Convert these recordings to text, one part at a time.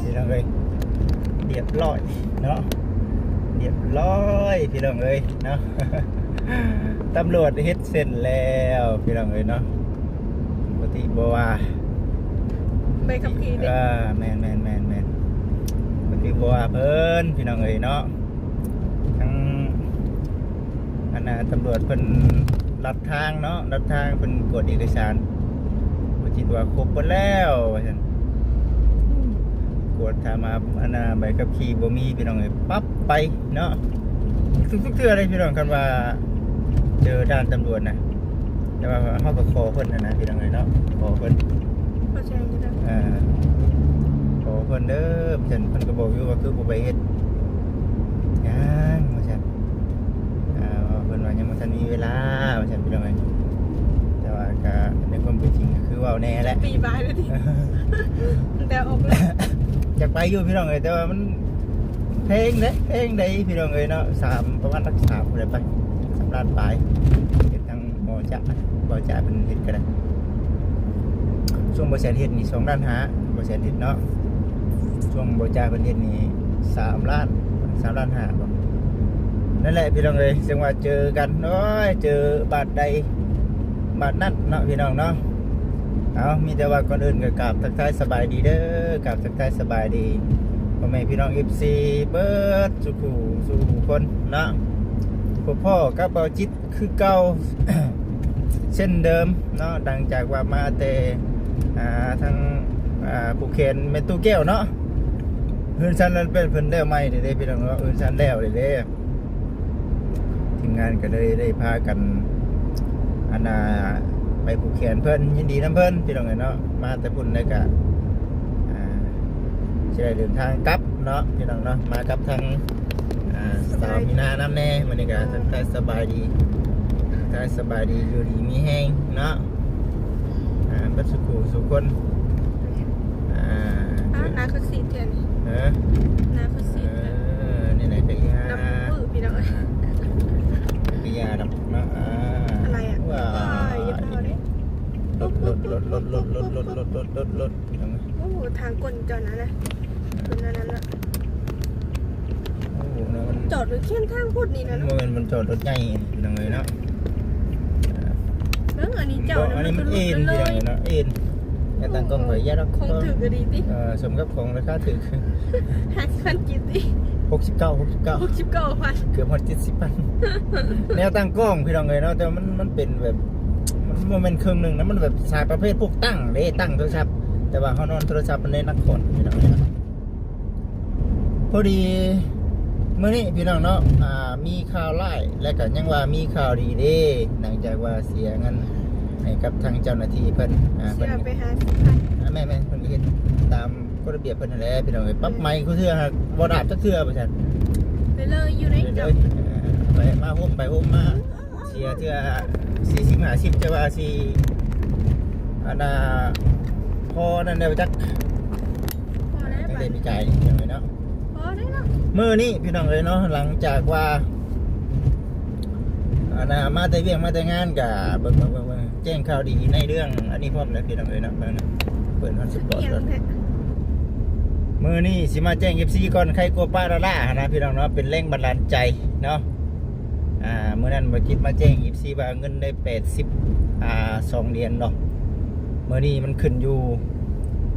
ພີ່ນ້ອງເອີຍ ຮຽບຮ້ອຍເນາະ ຮຽບຮ້ອຍພີ່ນ້ອງເອີຍເນາະ ຕຳຫຼວດເຮັດເຊັນແລ້ວພີ່ນ້ອງເອີຍເນາະ ປົກກະຕິບໍ່ວ່າ ໃບຂັບຂີ່ເດ້ ເອີ ແມ່ນໆໆໆ ປົກກະຕິບໍ່ວ່າເພິ່ນພີ່ນ້ອງເອີຍເນາະ ທັງ ອັນນ່າ ຕຳຫຼວດເພິ່ນລັດທາງເນາະ ລັດທາງ ເພິ່ນກວດເອກະສານ ເພິ່ນຄິດວ່າຄົບເບິດແລ້ວວ່າຊັ້ນ ກວດຖາມວ່າ ອັນນ່າ ໃບຂັບຂີ່ບໍ່ມີ ພີ່ນ້ອງເອີຍ ປັບໄປເນາະ ທຸກໆເທື່ອເລີຍພີ່ນ້ອງ ຄັນວ່າເຈີດ່ານຕຳຫຼວດນະ ແຕ່ວ່າເຮົາກໍຂໍເພິ່ນຫັ້ນນະ ພີ່ນ້ອງເອີຍເນາະ ຂໍເພິ່ນ ຂໍແຊງຢູ່ເດີ ເອີ ຂໍເພິ່ນເດີ ເພິ່ນ ເພິ່ນກໍບອກຢູ່ວ່າຄືບໍ່ໄປເຮັດຫຍັງວ່າຊັ້ນ ອ່າ ເພິ່ນວ່າຍັງບໍ່ທັນມີເວລາວ່າຊັ້ນ ພີ່ນ້ອງເອີຍ ແຕ່ວ່າກໍໃນຄວາມເປັນຈິງກໍຄືເວົ້າແນ່ແຫຼະ ປີບາຍເລີຍຕິ ແຕ່ອອກແລ້ວ ຢາກໄປຢູ່ພີ່ນ້ອງເອີຍ ແຕ່ວ່າມັນແພງເດ້ ແພງໃດພີ່ນ້ອງເອີຍເນາະ ສາມ ປະມານຫຼັກສາມພຸ້ນແຫຼະໄປ ສາມລ້ານປາຍ ເຮັດທາງ ບໍ່ຈະ ບໍ່ຈະເພິ່ນເຮັດກໍໄດ້ ຊ່ວງບໍ່ແສນເຮັດນີ້ສອງລ້ານຫ້າ ບໍ່ແສນເຮັດເນາະ ຊ່ວງບໍ່ຈະເພິ່ນເຮັດນີ້ສາມລ້ານ ສາມລ້ານຫ້າບໍ ນັ້ນແຫຼະພີ່ນ້ອງເອີຍ ຈັ່ງວ່າເຈີກັນ ໂອ້ຍ ເຈີບາດໃດບາດນັ້ນເນາະ ພີ່ນ້ອງເນາະ ເອົາ ມີແຕ່ວ່າກ່ອນອື່ນກໍກາບທັກທາຍສະບາຍດີເດີ ກາບທັກທາຍສະບາຍດີ ພໍ່ແມ່ພີ່ນ້ອງ ເອັຟຊີ ເບິດສູ່ຜູ້ສູ່ຄົນເນາະ ພົບພໍ້ກັບເບົາຈິດ ຄືເກົ່າ ເຊັ່ນເດີມເນາະ ຫຼັງຈາກວ່າມາແຕ່ ອ່າ ທາງ ອ່ ອ່າ ຜູກແຂນແມ່ຕູ້ແກ້ວເນາະ. ເຮືອນຊານເພິ່ນ ເພິ່ນແລ້ວໃໝ່ເດ້ ເດ້ພີ່ນ້ອງເນາະ, ເຮືອນຊານແລ້ວເດ້ ເດ້. ທີມງານກໍເລີຍໄດ້ພາກັນ ອັນນ່າ ໄປຜູກແຂນເພິ່ນ. ຍິນດີນຳເພິ່ນພີ່ນ້ອງເອີຍເນາະ, ມາແຕ່ພຸ້ນແລ້ວກໍ ອ່າ ຊິໄດ້ເດີນທາງກັບເນາະ ພີ່ນ້ອງເນາະ, ມາກັບທາງ ອ່າ ສາວມີນານຳແດ່. ມື້ນີ້ກໍທັກທາຍສະບາຍດີ ທັກທາຍສະບາຍດີ ຢູ່ດີມີແຮງເນາະ ອ່າ ເບິດສູ່ຜູ້ສູ່ຄົນ. ອ່າ ອ່າ ໜ້າຄືສີດແທ້ນີ້ ຮະ ໜ້າຄືສີດແທ້. ເອີ ນີ້ແຫຼະ ກະຢາ ນ້ຳມືພີ່ນ້ອງເອີຍ ກະຢາດອກເນາະ. ອ່າ ອະໄລອະ ວ້າ ເອີ ຢ່າເວົ້າເດ້ ລົດ ລົດ ລົດ ລົດ ລົດ ລົດ ພີ່ນ້ອງເອີຍ. ໂອ້ ທາງກົ້ນຈອດນັ້ນນະ ເປັນອັນນັ້ນນະ. ໂອ້ ເນາະ ມັນຈອດຢູ່ຂ້າງທາງພຸ້ນນີ້ນະ. ບໍ່ແມ່ນມັນຈອດລົດໃຫຍ່ພີ່ນ້ອງເອີຍເນາະ. ເບິ່ງອັນນີ້ເຈົ້າ ບໍ່ ອັນນີ້ມັນເອັນພີ່ນ້ອງເອີຍເນາະ ເອັນ. ແຕ່ຕັ້ງກ້ອງຂ້ອຍຢ່າດອກ ຂອງຖືກກໍດີຕິ. ເອີ ສົມກັບຂອງລາຄາຖືກ ຫ້າສິບພັນກີບຕິ ຫົກສິບເກົ້າ ຫົກສິບເກົ້າ ຫົກສິບເກົ້າພັນ ເກືອບຮອດເຈັດສິບພັນ. ແນວຕັ້ງກ້ອງພີ່ນ້ອງເອີຍເນາະ ແຕ່ວ່າມັນ ມັນເປັນແບບ ມັນບໍ່ແມ່ນເຄິ່ງໜຶ່ງນະ ມັນແບບສາຍປະເພດພວກຕັ້ງເດ້ ຕັ້ງໂທລະສັບ ແຕ່ວ່າເຮົານອນໂທລະສັບມັນໄດ້ໜັກກວ່າພີ່ນ້ອງເອີຍ. ພໍດີມື້ນີ້ພີ່ນ້ອງເນາະ ອ່າ ມີຂ່າວຮ້າຍ ແລະກໍຍັງວ່າມີຂ່າວດີເດ້ ຫຼັງຈາກວ່າເສຍເງິນໃຫ້ກັບທາງເຈົ້າໜ້າທີ່ເພິ່ນ ອ່າ ເສຍໄປຫ້າສິບພັນ. ອ່າ ແມ່ນໆ ເພິ່ນກໍເຮັດຕາມກົດລະບຽບເພິ່ນຫັ້ນແຫຼະພີ່ນ້ອງເອີຍ. ປັບໃໝຄູ່ເທື່ອ ບໍ່ດາບຈັກເທື່ອວ່າຊັ້ນ ໄປເລີຍຢູ່ໃນ ໄປເລີຍ ເຈົ້າ ເອີ ໄປມາໂຮມໄປໂຮມມາ. ເສຍເທື່ອສີ່ສິບຫ້າສິບ ຈະວ່າຊິ ອັນນ່າ ພໍນັ້ນແລ້ວຈັກ ພໍແລ້ວ ຕັ້ງແຕ່ປີກາຍນີ້ພີ່ນ້ອງເອີຍເນາະ ພໍແລ້ວເນາະ. ມື້ນີ້ພີ່ນ້ອງເອີຍເນາະ ຫຼັງຈາກວ່າ ອັນນ່າ ມາແຕ່ວຽກມາແຕ່ງານ ກະເບິ່ງ ເບິ່ງ ເບິ່ງ ເບິ່ງ ແຈ້ງຂ່າວດີໃນເລື່ອງອັນນີ້ພ້ອມແລ້ວພີ່ນ້ອງເອີຍເນາະ. ເບິ່ງນະ ເປີດຮອດສະປອດກ່ອນ. ມື້ນີ້ຊິມາແຈ້ງເອັຟຊີກ່ອນ ໃຄກົວປາດາລ້າຫັ້ນນະພີ່ນ້ອງເນາະ ເປັນແຮງບັນດານໃຈເນາະ. ອ່າ ມື້ນັ້ນບໍ່ຈິດມາແຈ້ງເອັຟຊີວ່າເງິນໄດ້ແປດສິບ ອ່າ ສອງຫຼຽນເນາະ. ມື້ນີ້ມັນຂຶ້ນຢູ່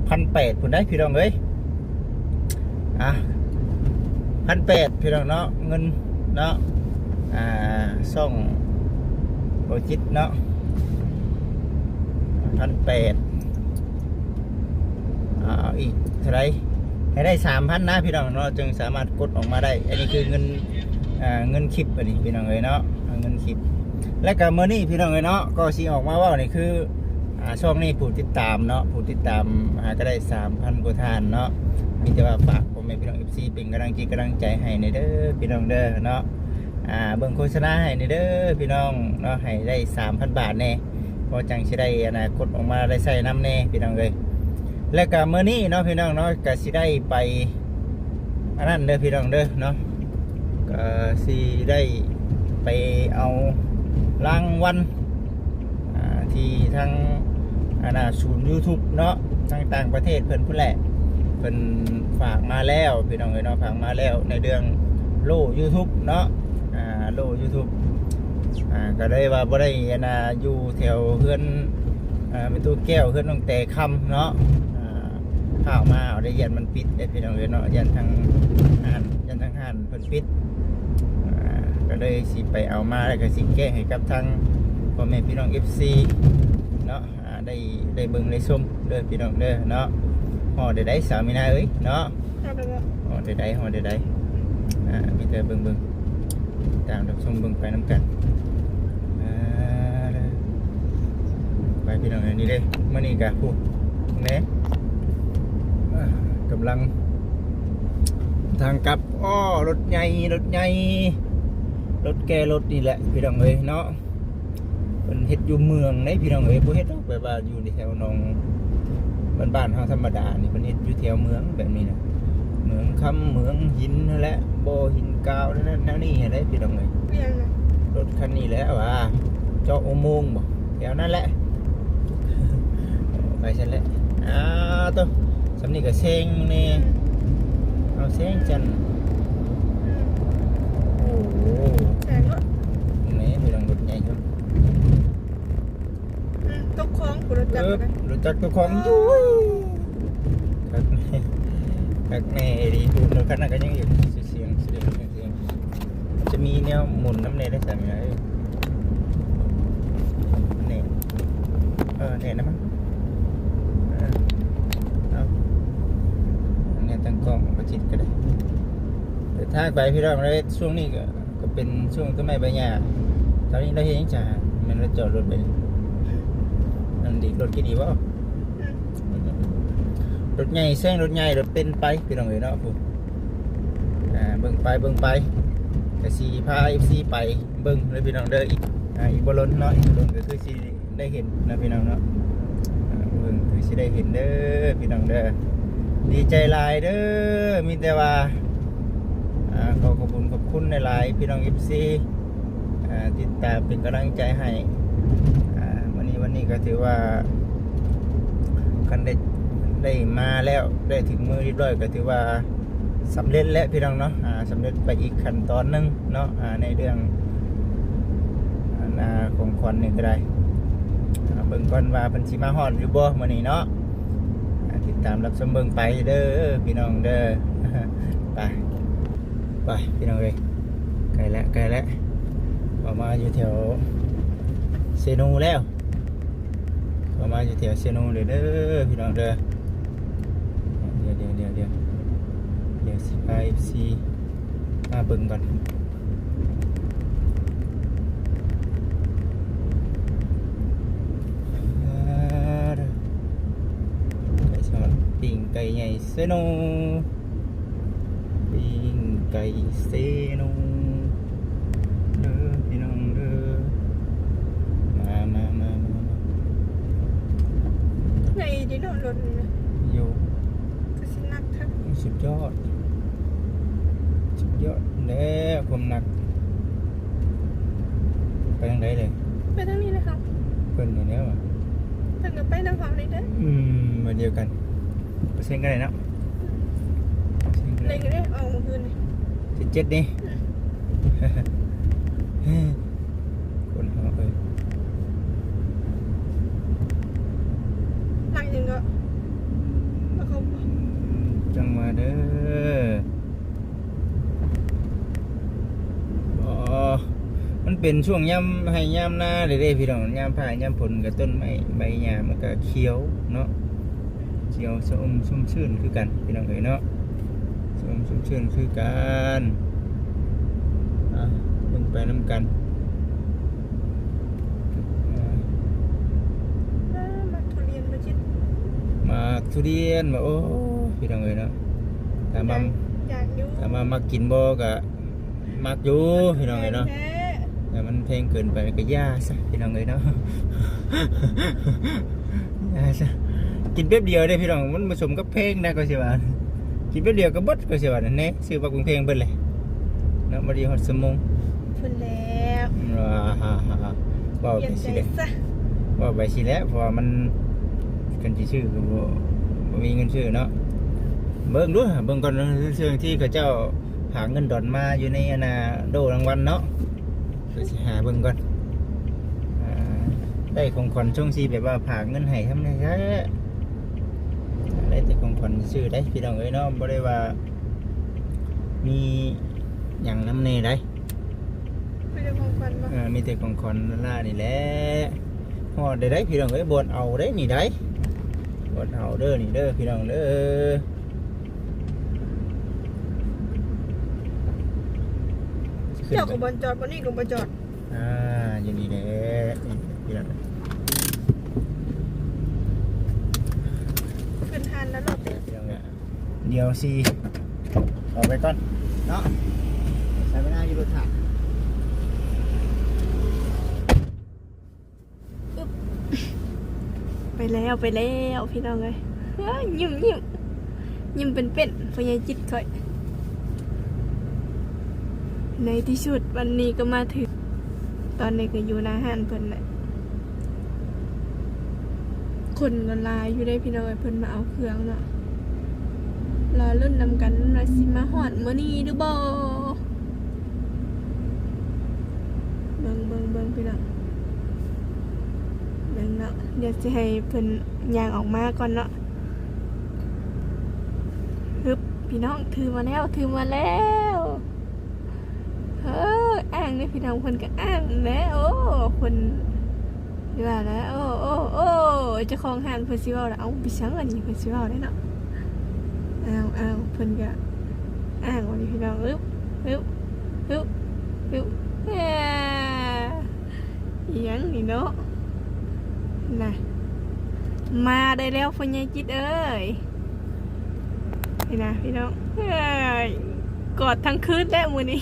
ພັນແປດພຸ້ນໄດ໋ພີ່ນ້ອງເອີຍ. ອ່າ ພັນແປດພີ່ນ້ອງເນາະ ເງິນເນາະ. ອ່າ ຊ່ອງບໍ່ຈິດເນາະ ພັນແປດ. ອ່າ ອີກເທົ່າໃດ ໃຫ້ໄດ້ສາມພັນນະພີ່ນ້ອງເນາະ ຈຶ່ງສາມາດກົດອອກມາໄດ້. ອັນນີ້ຄືເງິນ ອ່າ ເງິນຄຣິບ ອັນນີ້ພີ່ນ້ອງເອີຍເນາະ ເງິນຄຣິບ. ແລ້ວກໍມື້ນີ້ພີ່ນ້ອງເອີຍເນາະ ກໍຊິອອກມາເວົ້ານີ້ຄື ອ່າ ຊ່ອງນີ້ຜູ້ຕິດຕາມເນາະ ຜູ້ຕິດຕາມຫາກໍໄດ້ສາມພັນກວ່າທ່ານເນາະ. ມີແຕ່ວ່າຝາກພໍ່ແມ່ພີ່ນ້ອງເອັຟຊີເປັນກຳລັງຈິດກຳລັງໃຈໃຫ້ແດ່ເດີພີ່ນ້ອງເດີເນາະ. ອ່າ ເບິ່ງໂຄສະນາໃຫ້ແດ່ເດີພີ່ນ້ອງເນາະ ໃຫ້ໄດ້ສາມພັນບາດແດ່ ພໍຈັ່ງຊິໄດ້ ອັນນ່າ ກົດອອກມາໄດ້ໃຊ້ນຳແດ່ພີ່ນ້ອງເອີຍ. ແລ້ວກະມື້ນີ້ເນາະພີ່ນ້ອງເນາະ ກະຊິໄດ້ໄປ ອັນນັ້ນເດີພີ່ນ້ອງເດີເນາະ ກະຊິໄດ້ໄປເອົາລາງວັນ ອ່າ ທີ່ທາງ ອັນນ່າ ສູນຢູທູບເນາະ ທາງຕ່າງປະເທດເພິ່ນພຸ້ນແຫຼະ ເພິ່ນຝາກມາແລ້ວພີ່ນ້ອງເອີຍເນາະ ຝາກມາແລ້ວໃນເລື່ອງໂລ່ຢູທູບເນາະ ອ່າ ໂລ່ຢູທູບ. ອ່າ ກໍເລີຍວ່າບໍ່ໄດ້ ອັນນ່າ ຢູ່ແຖວເຮືອນ ອ່າ ແມ່ຕູ້ແກ້ວ ເຮືອນນ້ອງແຕ່ຄຳເນາະ ອ່າ ພາອອກມາເອົາໄດ້ ຢ້ານມັນປິດເດ້ພີ່ນ້ອງເອີຍເນາະ ຢ້ານທາງຮ້ານ ຢ້ານທາງຮ້ານເພິ່ນປິດ. ອ່າ ກໍເລີຍຊິໄປເອົາມາ ແລ້ວກໍຊິແກະໃຫ້ກັບທາງພໍ່ແມ່ພີ່ນ້ອງເອັຟຊີເນາະ ອ່າ ໄດ້ ໄດ້ເບິ່ງໄດ້ຊົມເດີພີ່ນ້ອງເດີເນາະ. ຮອດແລ້ວໃດສາວມີນາເອີຍເນາະ ຮອດແລ້ວ ຮອດແລ້ວໃດ ຮອດແລ້ວໃດ. ອ່າ ມີແຕ່ເບິ່ງ ເບິ່ງ ຕາມຮັບຊົມເບິ່ງໄປນຳກັນ. ອ່າ ໄປພີ່ນ້ອງເອີຍ ນີ້ເດ້ ມື້ນີ້ກະ ພຸ້ນແນ່ ອ່າ ກຳລັງທາງກັບ. ອໍ ລົດໃຫຍ່ ລົດໃຫຍ່ ລົດແກ່ລົດນີ້ແຫຼະພີ່ນ້ອງເອີຍເນາະ. ເພິ່ນເຮັດຢູ່ເມືອງເດ້ພີ່ນ້ອງເອີຍ ບໍ່ເຮັດດອກແບບວ່າຢູ່ໃນແຖວໜອງ ບ້ານໆເຮົາທຳມະດານີ້ ເພິ່ນເຮັດຢູ່ແຖວເມືອງແບບນີ້ນະ ເມືອງຄຳ ເມືອງຫີນຫັ້ນແຫຼະ ບໍ່ຫີນກາວ ແນວນັ້ນແນວນີ້ຫັ້ນເດ້ພີ່ນ້ອງເອີຍ. ເປັນຫຍັງນະ? ລົດຄັນນີ້ແຫຼະວ່າ ເຈາະອຸໂມງບໍ່ ແຖວນັ້ນແຫຼະ ໄປຊັ້ນແຫຼະ. ອ້າໂຕ ສ່ຳນີ້ກໍແຊງແນ່ ອືມ ເອົາແຊງຈັ່ນ ອືມ ໂອ້ໂຫ ແຊງເນາະ ແມ່ນ ເປັນລົດໃຫຍ່ ອືມ ຕົກຄອງ ລົດຈັກ ເອີ ກໍໄດ້ ລົດຈັກຕົກຄອງ ອໍ ຢູ່ ຄັກແນ່ ຄັກແນ່ອີ່ຫຼີ. ໂອ້ ລົດຄັນນັ້ນກໍຍັງຢູ່ ສຽງ ສຽງ ສຽງ ສຽງ ຈະມີແນວໝູນນຳແດ່ໄດ໋ສາມີເອີຍ ແນ່ ເອີ ແນ່ນະມັນ ເອີ ເອົາ ທາງໄປພີ່ນ້ອງເອີຍ ຊ່ວງນີ້ກໍ ກໍເປັນຊ່ວງຕົ້ນໄມ້ໃບຫຍ້າ. ຕອນນີ້ລາວເຮັດຫຍັງຈ້າ? ແມ່ນລາວຈອດລົດໄປນີ້. ອັນ ດີດລົດກິນອີກບໍ່? ອືມ ລົດໃຫຍ່ແຊງລົດໃຫຍ່ ລົດເປັນໄປພີ່ນ້ອງເອີຍເນາະ. ພຸ້ນ ອ່າ ເບິ່ງໄປ ເບິ່ງໄປ ກະຊິພາເອັຟຊີໄປເບິ່ງເດີພີ່ນ້ອງເດີ. ອີກ ອ່າ ອີກບໍ່ດົນເນາະ ອີກບໍ່ດົນກໍຄືຊິ ໄດ້ເຫັນນະພີ່ນ້ອງເນາະ. ອ່າ ເບິ່ງຄືຊິໄດ້ເຫັນເດີພີ່ນ້ອງເດີ. ດີໃຈຫຼາຍເດີ. ມີແຕ່ວ່າ ອ່າ ຂໍຂອບຄຸນຂອບຄຸນຫຼາຍໆ ພີ່ນ້ອງເອັຟຊີ ອ່າ ຕິດຕາມເປັນກຳລັງໃຈໃຫ້. ອ່າ ມື້ນີ້ ວັນນີ້ກໍຖືວ່າ ຄັນໄດ້ ໄດ້ມາແລ້ວ ໄດ້ເຖິງມືຮຽບຮ້ອຍ ກໍຖືວ່າ ສຳເລັດແລ້ວພີ່ນ້ອງເນາະ. ອ່າ ສຳເລັດໄປອີກຂັ້ນຕອນໜຶ່ງເນາະ ອ່າ ໃນເລື່ອງ ອັນ ອ່າ ຂອງຂວັນນີ້ກໍໄດ້. ອ່າ ເບິ່ງກ່ອນວ່າເພິ່ນຊິມາຮອດຢູ່ບໍ່ມື້ນີ້ເນາະ. ອ່າ ຕິດຕາມຮັບຊົມເບິ່ງໄປເດີພີ່ນ້ອງເດີ. ໄປ ໄປພີ່ນ້ອງເອີຍ ໃກ້ແລ້ວ ໃກ້ແລ້ວ. ເຂົ້າມາຢູ່ແຖວເຊໂນແລ້ວ. ເຂົ້າມາຢູ່ແຖວເຊໂນເລີຍເດີພີ່ນ້ອງເດີ. ດຽວ ດຽວ ດຽວ ດຽວ ດຽວຊິພາເອັຟຊີມາເບິ່ງກ່ອນ. ອ່າ ໄກ່ຊອນ ປີ້ງໄກ່ໃຫຍ່ເຊໂນ. ປີ້ງໄກ່ເຊໂນເດີພີ່ນ້ອງເດີ. ມາ ມາ ມາ ມາ ມາ. ໃຫຍ່ດີເນາະລົດນີ້ນະ. ໂຍ ຄືຊິໜັກຄັກ. ສຸດຍອດ ສຸດຍອດແລ້ວຄວາມໜັກ. ໄປທາງໃດເລີຍ? ໄປທາງນີ້ແຫຼະຄັບ. ເພິ່ນນີ້ແຫຼະຫວາ? ເພິ່ນກໍໄປນຳເຮົານີ້ເດີ. ອືມ ມາດຽວກັນ. ເປີເຊັນກໍໄດ້ເນາະ. ເປັນໄດ້ ອອກມື້ຄືນນີ້ ເຈັດເຈັດນີ້. ອືມ ຄົນເຮົາເອີຍ ມັກຫຍັງກໍບໍ່ເຂົ້າໃຈ. ຈັ່ງວ່າເດີ. ອໍ ມັນເປັນຊ່ວງຍາມໄຮ່ຍາມນາເດ້ ເດ້ພີ່ນ້ອງ. ຍາມຟ້າຍາມຝົນກໍຕົ້ນໄມ້ໃບຫຍ້າມັນກໍຂຽວເນາະ ຂຽວຊະອຸ່ມຊຸ່ມຊື່ນຄືກັນພີ່ນ້ອງເອີຍເນາະ. ຊະອຸ່ມຊຸ່ມຊື່ນຄືກັນ. ອ່ະ ເບິ່ງໄປນຳກັນ. ອ່າ ອ່າ ມັກທຸລຽນບໍ່ຈິດ? ມັກທຸລຽນບໍ່? ໂອ້ ພີ່ນ້ອງເອີຍເນາະ. ຖາມວ່າ ຢາກ ຢາກຢູ່. ຖາມວ່າມັກກິນບໍ່? ກະມັກຢູ່ພີ່ນ້ອງເອີຍເນາະ. ແຕ່ມັນແພງເກີນໄປກໍຢ່າຊະພີ່ນ້ອງເອີຍເນາະ. ຢ່າຊະ. ກິນແປັບດຽວເດ້ພີ່ນ້ອງ ມັນບໍ່ສົມກັບແພງນະ ກໍຊິວ່າ ກິນແປັບດຽວກໍເບິດ ກໍຊິວ່າ. ແນ່ ຊື້ບັກແພງເບິດເລີຍເນາະ. ບໍ່ໄດ້ຮອດຊົ່ວໂມງ ພຸ້ນແລ້ວ. ເວົ້າໄປຊິແຫຼະ ເວົ້າໄປຊິແຫຼະ ເພາະວ່າມັນ ຄັນຊິຊື້ກໍບໍ່ ບໍ່ມີເງິນຊື້ເນາະ. ເບິ່ງດູ ເບິ່ງກ່ອນ ເຊິ່ງທີ່ເຂົາເຈົ້າຝາກເງິນດອນມາຢູ່ໃນອັນນ່າ ໂດລາງວັນເນາະ. ກໍຊິຫາເບິ່ງກ່ອນ. ອ່າ ໄດ້ຂອງຂວັນຊ່ວງທີ່ແບບວ່າຝາກເງິນໃຫ້ທຳໃດແທ້ ໄດ້ແຕ່ຂອງຂວັນຊື່ໄດ໋ພີ່ນ້ອງເອີຍເນາະ. ບໍ່ໄດ້ວ່າມີຫຍັງນຳແດ່ໄດ໋. ມີແຕ່ຂອງຂວັນບໍ່? ເອີ ມີແຕ່ຂອງຂວັນລ້າໆນີ້ແຫຼະ. ຮອດໄດ້ໄດ໋ພີ່ນ້ອງເອີຍ ບ່ອນເອົາໄດ໋ນີ້ໄດ໋ ບ່ອນເອົາເດີ ນີ້ເດີພີ່ນ້ອງເດີ. ເຈົ້າກໍບ່ອນຈອດ ບ່ອນນີ້ກໍບໍ່ຈອດ. ອ່າ ຢູ່ນີ້ແຫຼະ ນີ້ພີ່ນ້ອງ ຂຶ້ນຫັ້ນນະລົດ. ດຽວຊິເອົາໄປກ່ອນເນາະ ໃຊ້ເວລາຢູ່ລົດຖ້າ. ອຶບ ໄປແລ້ວ ໄປແລ້ວ ພີ່ນ້ອງເອີຍ. ເອີຍ ຍິ້ມ ຍິ້ມ ຍິ້ມເປັນໆ ພໍ່ໃຫຍ່ຈິດຂ້ອຍ. ໃນທີ່ສຸດວັນນີ້ກໍມາເຖິງ ຕອນນີ້ກໍຢູ່ໜ້າຮ້ານເພິ່ນແຫຼະ. ຄົນກໍຫຼາຍຢູ່ເດ້ພີ່ນ້ອງເອີຍ ເພິ່ນມາເອົາເຄື່ອງເນາະ. ລໍລຸ້ນນຳກັນວ່າຊິມາຮອດມື້ນີ້ຫຼືບໍ່. ເບິ່ງ ເບິ່ງ ເບິ່ງ ພີ່ນ້ອງ ເບິ່ງເນາະ. ດຽວຊິໃຫ້ເພິ່ນຍ່າງອອກມາກ່ອນເນາະ. ຮຶບ ພີ່ນ້ອງ ຖືມາແລ້ວ ຖືມາແລ້ວ. ເອີ ອ້າງເດ້ພີ່ນ້ອງ ເພິ່ນກໍອ້າງແຫຼະ. ໂອ້ ເພິ່ນ ວ່າແລ້ວ ໂອ້ ໂອ້ ໂອ້ ເຈົ້າຂອງຮ້ານເພິ່ນຊິເວົ້າແລ້ວ. ເອົ້າ ໄປສັງອັນນີ້ ເພິ່ນຊິເວົ້າໄດ້ເນາະ. ອ້າວ ອ້າວ ເພິ່ນກໍອ້າງວ່ານີ້ພີ່ນ້ອງ. ອຶບ ຮຶບ ຮຶບ ຮຶບ ແອ ອີຫຍັງນີ້ເນາະ ນະ ມາໄດ້ແລ້ວພໍ່ໃຫຍ່ຈິດເອີຍ ນີ້ນະພີ່ນ້ອງ ເອີຍ ກອດທັງຄືນແລ້ວມື້ນີ້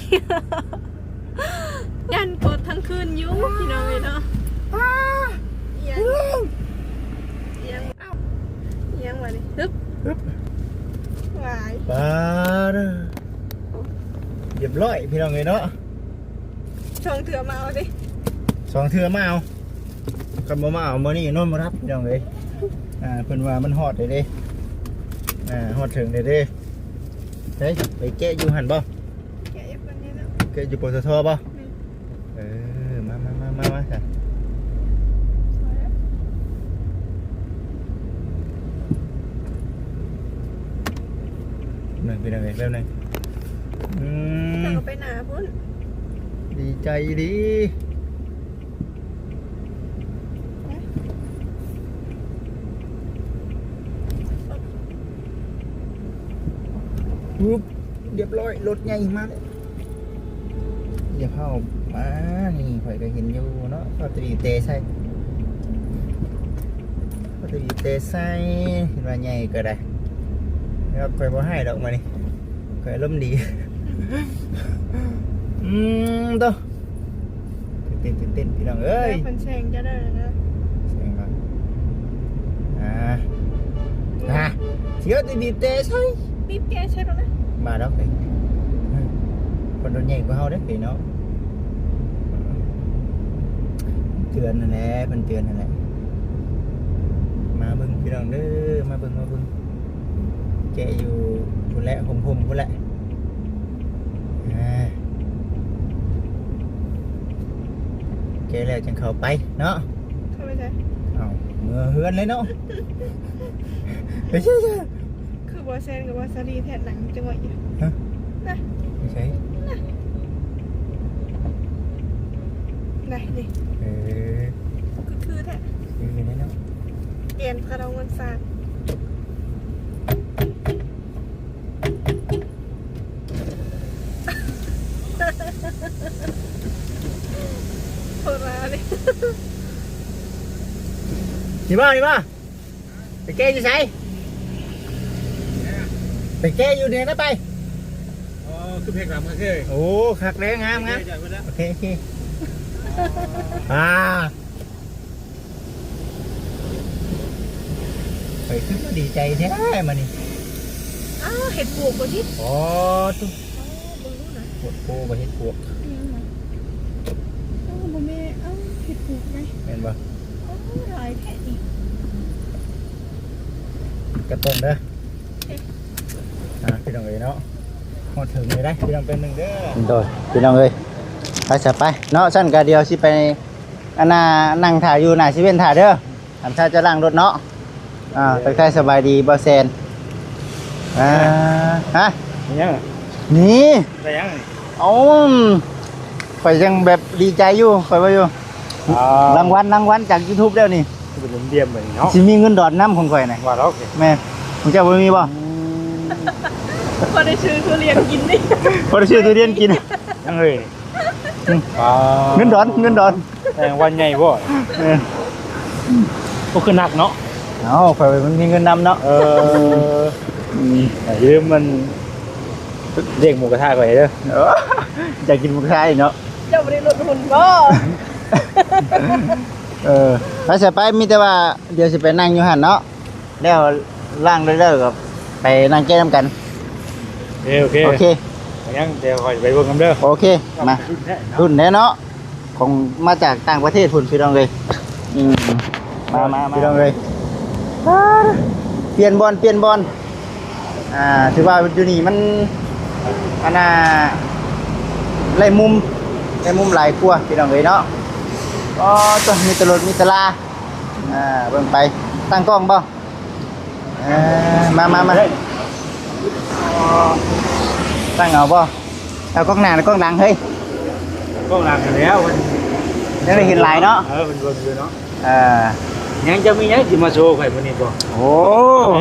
ຍັນກອດທັງຄືນຢູ່ພີ່ນ້ອງເອີຍເນາະ ອີຫຍັງ ອີຫຍັງ ເອົ້າ ອີຫຍັງວະນີ້ ຮຶບ ຮຶບ ຫວາຍ ປາດ ຮຽບຮ້ອຍພີ່ນ້ອງເອີຍເນາະ ສອງເທື່ອມາເອົາຕິ ສອງເທື່ອມາເອົາ ຄັນບໍ່ມາເອົາມື້ນີ້ນອນບໍ່ຫຼັບພີ່ນ້ອງເອີຍ ອ່າ ເພິ່ນວ່າມັນຮອດແລ້ວເດ້ ອ່າ ຮອດເຖິງແລ້ວເດ້ ໄປ ໄປແກະຢູ່ຫັ້ນບໍ່ ແກະຢູ່ປຕທ ບໍ່ ແມ່ນ ເອີ ມາ ມາ ມາ ມາ ມາ ໜຶ່ງ ພີ່ນ້ອງເອີຍ ແປັບໜຶ່ງ ອືມ ເຈົ້າກໍໄປໜ້າພຸ້ນ ດີໃຈອີ່ຫຼີ ປຶບ ຮຽບຮ້ອຍ ລົດໃຫຍ່ມາແລ້ວ ດຽວເຮົາມາ ນີ້ຂ້ອຍກໍເຫັນຢູ່ເນາະ ເຂົາຈະບີບແຕ່ໃສ່ ເຂົາຈະບີບແຕ່ໃສ່ ເຫັນວ່າໃຫຍ່ກໍໄດ້ ແລ້ວຂ້ອຍບໍ່ຮ້າຍດອກມື້ນີ້ ຂ້ອຍອາລົມດີ ອືມ ໂຕ ຕື່ນເຕັ້ນ ຕື່ນເຕັ້ນ ພີ່ນ້ອງເອີຍ ເພິ່ນແຊງຈະໄດ້ແລ້ວ ແຊງມາ ອ່າ ອ່າ ຊິເອົາແຕ່ບີບແຕ່ໃສ່ ບີບແຕ່ໃສ່ໂລດນະ ມາດອກເອີຍ ເພິ່ນລົດໃຫຍ່ກວ່າເຮົາເດ້ເອີຍເນາະ ເຕືອນຫັ້ນແຫຼະ ເພິ່ນເຕືອນຫັ້ນແຫຼະ ມາເບິ່ງພີ່ນ້ອງເດີ ມາເບິ່ງ ມາເບິ່ງ ແກະຢູ່ພຸ້ນແຫຼະ ຮົ່ມໆ ພຸ້ນແຫຼະ ອ່າ ແກະແລ້ວຈັ່ງເຂົ້າໄປເນາະ ເຂົ້າໄປໃສ ເອົ້າ ເມືອເຮືອນເລີຍເນາະ ໄປໃສ ຄືບໍ່ແຊນກັບວ່າສາລີແທ້ ໜັງຈັງຫວະຢູ່ ຮະ ນະ ໄປໃສ ນະ ໄດ້ນີ້ ເອີ ຄື ຄືແທ້ ຄືແທ້ເນາະ ແກ່ນພະເອົາເງິນສາດ ໂທລານີ້ ນີ້ບໍ່ ນີ້ບໍ່ ໄປແກະຢູ່ໃສ ໄປແກະຢູ່ນີ້ນະໄປ ອໍ ຄືເພງລຳຄັກເລີຍ ໂອ້ ຄັກແລ້ວ ງາມ ງາມ ໂອເຄ ໂອເຄ ອ່າ ຂ້ອຍຄືບໍ່ດີໃຈແທ້ມື້ນີ້ ອ້າວ ເຫັດປວກບໍ່ຕິ ອໍ ຕຸ ອໍ ເບິ່ງດູນະ ປວດໂພວ່າເຫັດປວກ ອີຫຍັງນະ ອ້າວ ບໍ່ແມ່ນ ອ້າວ ເຫັດປວກໄດ ແມ່ນບໍ່ ໂອ້ ຫຼາຍແທ້ນີ້ ກະຕົ້ນເດີ ໂອເຄ ອ່າ ພີ່ນ້ອງເອີຍເນາະ ຮອດເຖິງເລີຍໄດ໋ ພີ່ນ້ອງ ແປັບໜຶ່ງເດີ ໂດຍ ພີ່ນ້ອງເອີຍ ໄປຊະໄປເນາະ ຊັ້ນກະດຽວຊິໄປ ອັນນ່າ ນັ່ງຖ້າຢູ່ໜ້າເຊເວັ່ນຖ້າເດີ ອັນຖ້າຈະລ້າງລົດເນາະ ອ່າ ທັກທາຍສະບາຍດີບ່າວແຊນ ອ່າ ຮະ ມີຫຍັງ ນີ້ ໄດ້ຫຍັງ ເອົ້າ ຂ້ອຍຍັງແບບດີໃຈຢູ່ ຂ້ອຍວ່າຢູ່ ອ່າ ລາງວັນ ລາງວັນຈາກຢູທູບແລ້ວນີ້ ເປັນລຽມໆ ບາດນີ້ເນາະ ຊິມີເງິນດອນນຳຂອງຂ້ອຍນະ ວ່າດອກ ແມ່ນ ຂອງເຈົ້າບໍ່ມີບໍ່ ອືມ ພໍໄດ້ຊື້ທຸລຽນກິນນີ້ ພໍໄດ້ຊື້ທຸລຽນກິນ ຍັງເອີຍ ອືມ ອ່າ ເງິນດອນ ເງິນດອນ ແຕ່ງວັນໃຫຍ່ບໍ່ ເອີ ບໍ່ຄືໜັກເນາະ ເອົ້າ ຂ້ອຍມັນມີເງິນນຳເນາະ ເອີ ອືມ ຢ່າລືມມັນ ລ້ຽງໝູກະທະຂ້ອຍເດີ ເອີ ຢາກກິນໝູກະທະອີກເນາະ ເຈົ້າບໍ່ໄດ້ລົດຫຸ່ນບໍ່ ເອີ ໄປຊະໄປ ມີແຕ່ວ່າດຽວຊິໄປນັ່ງຢູ່ຫັ້ນເນາະ ແລ້ວລ້າງແລ້ວກໍໄປນັ່ງແກ້ນຳກັນ ໂອເຄ ໂອເຄ ໂອເຄ ຍັງ ດຽວຂ້ອຍໄປເບິ່ງນຳເດີ ໂອເຄ ມາ ລຸ້ນແທ້ເນາະ ຂອງມາຈາກຕ່າງປະເທດພຸ້ນ ພີ່ນ້ອງເອີຍ ອືມ ມາ ມາ ມາ ພີ່ນ້ອງເອີຍ ປຽນບ່ອນ ປ່ຽນບ່ອນ ອ່າ ຖືວ່າຢູ່ນີ້ມັນ ອັນນ່າ ໄດ້ມຸມ ໄດ້ມຸມຫຼາຍກວ່າ ພີ່ນ້ອງເອີຍເນາະ ອໍ ໂຕ ມີແຕ່ລົດ ມີແຕ່ລາ ອ່າ ເບິ່ງໄປ ຕັ້ງກ້ອງບໍ່? ເອີ ມາ ມາ ມາ ຕັ້ງເອົາບໍ່? ເອົາກ້ອງໜ້າ ກ້ອງຫຼັງເຮີ້ຍ ກ້ອງຫຼັງຫັ້ນແຫຼ້ວ ເພິ່ນ ຍັງໄດ້ເຫັນຫຼາຍເນາະ ເອີ ເພິ່ນເບິ່ງຢູ່ເນາະ ເອີ ຍັງຈະມີຫຍັງຊິມາໂຊຂ້ອຍມື້ນີ້ບໍ່? ໂອ້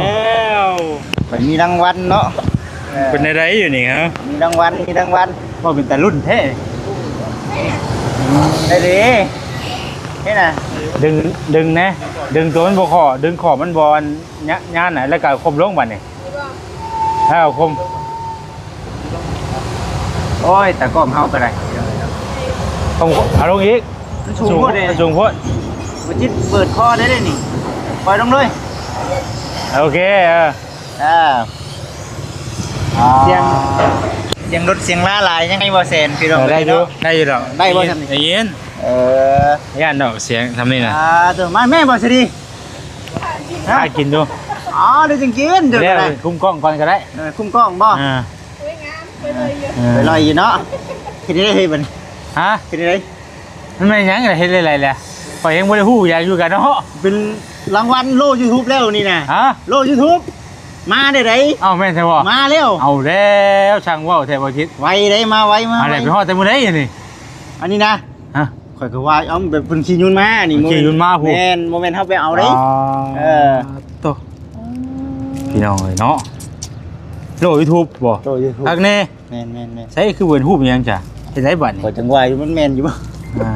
ແລ້ວ ຂ້ອຍມີລາງວັນເນາະ ເອີ ເປັນແນວໃດຢູ່ນີ້ຮະ? ມີລາງວັນ ມີລາງວັນ. ເວົ້າເປັນຕາລຸ້ນແທ້. ໄດ້ເດ້. ນີ້ນະ ດຶງ ດຶງແດ່ ດຶງຕົວມັນບໍ່ຂໍ ດຶງຂອບມັນບໍ່ອັນຍານນະ ແລ້ວກໍຄົມລົງບາດນີ້. ເອົາຄົມ. ໂອ້ຍ ຕາກ້ອງເຮົາກໍໄດ້. ຕ້ອງເອົາລົງອີກ. ມັນສູງໂພດເດ້ ມັນສູງໂພດ. ບໍ່ຈິດເປີດຄໍໄດ້ເດ້ນີ້. ປ່ອຍລົງເລີຍ. ໂອເຄ ເອີ ອ່າ ສຽງ ສຽງລົດສຽງລາຫຼາຍ ຍັງໄດ້ບໍ່ແສນ ພີ່ນ້ອງ? ເອີ ໄດ້ຢູ່ ໄດ້ຢູ່ດອກ. ໄດ້ບໍ່ຊ່ຳນີ້? ໄດ້ຍິນ. ເອີ ຢ້ານດອກສຽງຊ່ຳນີ້ນະ. ອ່າ ໂຕ ມາແມ່ບໍ່ສະດີ. ຫາກິນຢູ່. ອໍ ໄດ້ຈຶ່ງກິນເດີ. ຄຸມກ້ອງກ່ອນກໍໄດ້. ເອີ ຄຸມກ້ອງບໍ່? ອ່າ ໄປລອຍຢູ່ເນາະ. ເຮັດໄດ້ເຮີຍບັດນີ້? ຮະ? ເຮັດໄດ້. ມັນແມ່ນຫຍັງລະ ເຮັດໄດ້ຫຼາຍແຫຼະ. ຂ້ອຍຍັງບໍ່ໄດ້ຮູ້ຫຍັງຢູ່ກັນເນາະ. ເປັນລາງວັນໂລຢູທູບແລ້ວນີ້ນະ. ຮະ? ໂລຢູທູບ ມາໄດ້ໃດ. ເອົ້າ ແມ່ນແທ້ບໍ່? ມາແລ້ວ. ເອົາແລ້ວ ຊ່າງເວົ້າແທ້ບໍ່ຈິດ. ໄວເດ້ ມາໄວ ມາໄວ. ໄປຮອດແຕ່ມື້ໃດອັນນີ້? ອັນນີ້ນະ. ຮະ? ຂ້ອຍກໍວ່າ ເອົ້າ ແບບເພິ່ນຂີ່ຍົນມານີ້. ຂີ່ຍົນມາພຸ້ນ. ແມ່ນ ບໍ່ແມ່ນເຮົາໄປເອົາເດ້. ເອີ ໂຕ ພີ່ນ້ອງເອີຍເນາະ. ໂລຢູທູບບໍ່? ໂລຢູທູບ ຄັກແນ່. ແມ່ນໆໆ. ໃສຄືເບິ່ງຮູບຫຍັງຈ້ະ? ເຮັດໄດ໋ບັດນີ້? ຂ້ອຍຈັ່ງວ່າຢູ່ ມັນແມ່ນຢູ່ບໍ່? ອ່າ